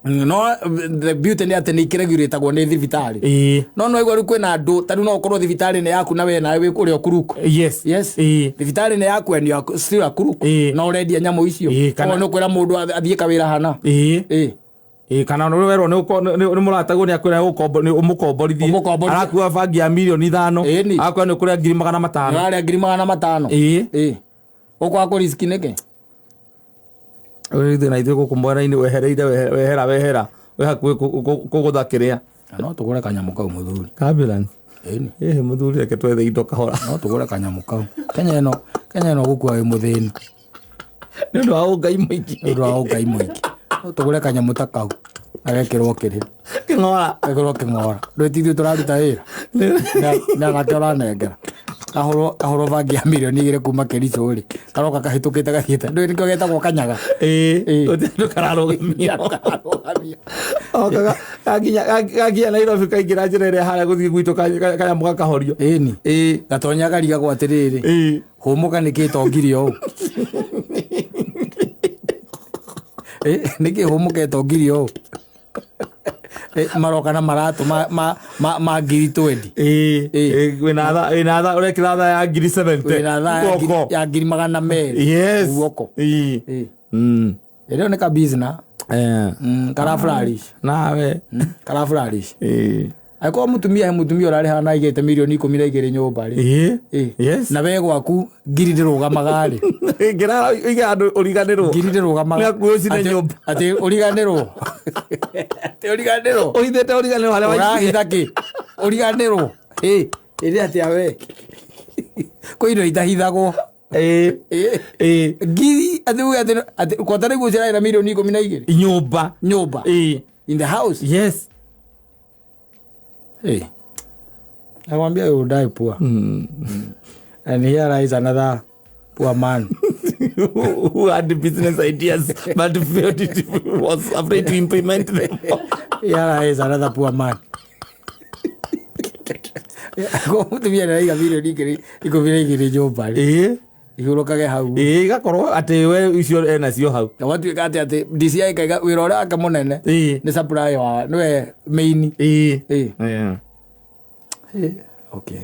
No the beauty nĩ atĩ nĩ ikĩregulatagwo nĩ thibitarĩ. No no igua rĩu kwĩna andũ, ta rĩu no ũkorwo thibitarĩ-inĩ yaku na we nawe wĩ kũrĩa ũkuruku. Yes. Thibitarĩ-inĩ yaku and you are still a crook. Na ũrendia nyamũ icio. Kana Koguo nĩ ũkwĩra mũndũ athiĩ kawĩra hana. Kana nĩ werwo nĩ mũratagwo nĩ akwĩra nĩ ũmũkomborithie. Ũmũkomborithie. Arakua bangi ya mirioni ithano. Ĩni. Akwĩra nĩ ũkũrĩa ngiri magana matano. Ũrarĩa ngiri magana matano. Ũkwaga kũriski nĩkĩ? Ithuĩ na ithuĩ gũkũ mwena-inĩ wehereire wehera wehera wĩ hakuhĩ kũgũtha kĩrĩa. Na no tũgũre kanyamũ kau mũthuri. Ambulance. Ĩni. Ĩhĩ mũthuri, reke twethe indo kahora. No tũgũre kanyamũ kau. Kenya ĩno gũkua wĩ mũthĩni. Nĩ ũndũ wa ũngai mũingĩ. Nĩ ũndũ wa ũngai mũingĩ. No tũgũre kanyamũ ta kau na gekĩrwo kĩrĩa. Kĩng'ora. Gekĩrwo kĩng'ora. Ndũĩ ti ithuĩ tũraruta wĩra. Na nake ũranengera. Kahũrwo bangi ya mirioni 2 kuma Kericho rĩ. Karoka kahĩtũkĩte gathiĩte. Ndũĩ nĩkĩo getagwo kanyaga. Ĩĩ. Ĩĩ. Gũtirĩ andũ kararũgamio. Kararũgamio. O, gakinya Nairobi kaingĩra njĩra ĩrĩa harĩa gũthiĩ gwitũ kanyamũ gakahorio. Ĩni. Ĩĩ. Gatonya karigagwo atĩrĩrĩ. Ĩĩ. Hũmũka nĩkĩ tongiri ũũ? Nĩkĩ hũmũka tongiri ũũ? Maroka na maratũ ma ngiri 20. Ĩĩ. Ĩĩ. Ĩĩ, wĩna tha ũrekĩra tha ya ngiri 70. Wĩna thaa Guoko. ya 200,000. Yes. Guoko. Ĩĩ. Ĩĩ. Ĩrĩo nĩ kabizina. Kara flourish. Nawe. Kara flourish. Ĩĩ. Angĩkorwo mũtumia he mũtumia ũrarĩha na aigĩte mirioni 12 nyũmba rĩ. Ĩĩ. Ĩĩ. Yes. Na we gwaku ngiri ndĩrũgamaga rĩ. Ingĩrara ũige handũ ũriganĩrwo. Ngiri ndĩrũgamaga. Nĩ hakuhĩ ũcine nyũmba. Atĩ ũriganĩrwo. Atĩ ũriganĩrwo. Ũhithĩte ũriganĩrwo harĩa waikirie. Ũrahitha kĩ? Ũriganĩrwo. Ĩĩ. Ĩrĩ atĩa we? Kwĩ indo itahithagwo. Ĩĩ. Ĩĩ. Ĩĩ. Ngiri atĩ uge atĩ kwata rĩu ũciraĩ na mirioni 12. Nyũmba. Nyũmba. Ĩĩ. In the house. Yes. Hey. Nakwambia you will die poor. And here lies another poor man. Who had the business ideas but failed it, was afraid to implement them. Here lies another poor man. Ko mũtumia nĩaraiga mirioni 12 nyũmba rĩ. Ĩĩ. Ihurũkage hau. Ĩĩ, igakorwo atĩ we icio enacio hau. Na gwatuĩka atĩ DCI ĩkaiga wĩra ũrĩa wake mũnene Ĩĩ. nĩ supply wa nĩwe main. Ĩĩ. Ĩĩ. Ĩĩ. Ĩĩ. Okay.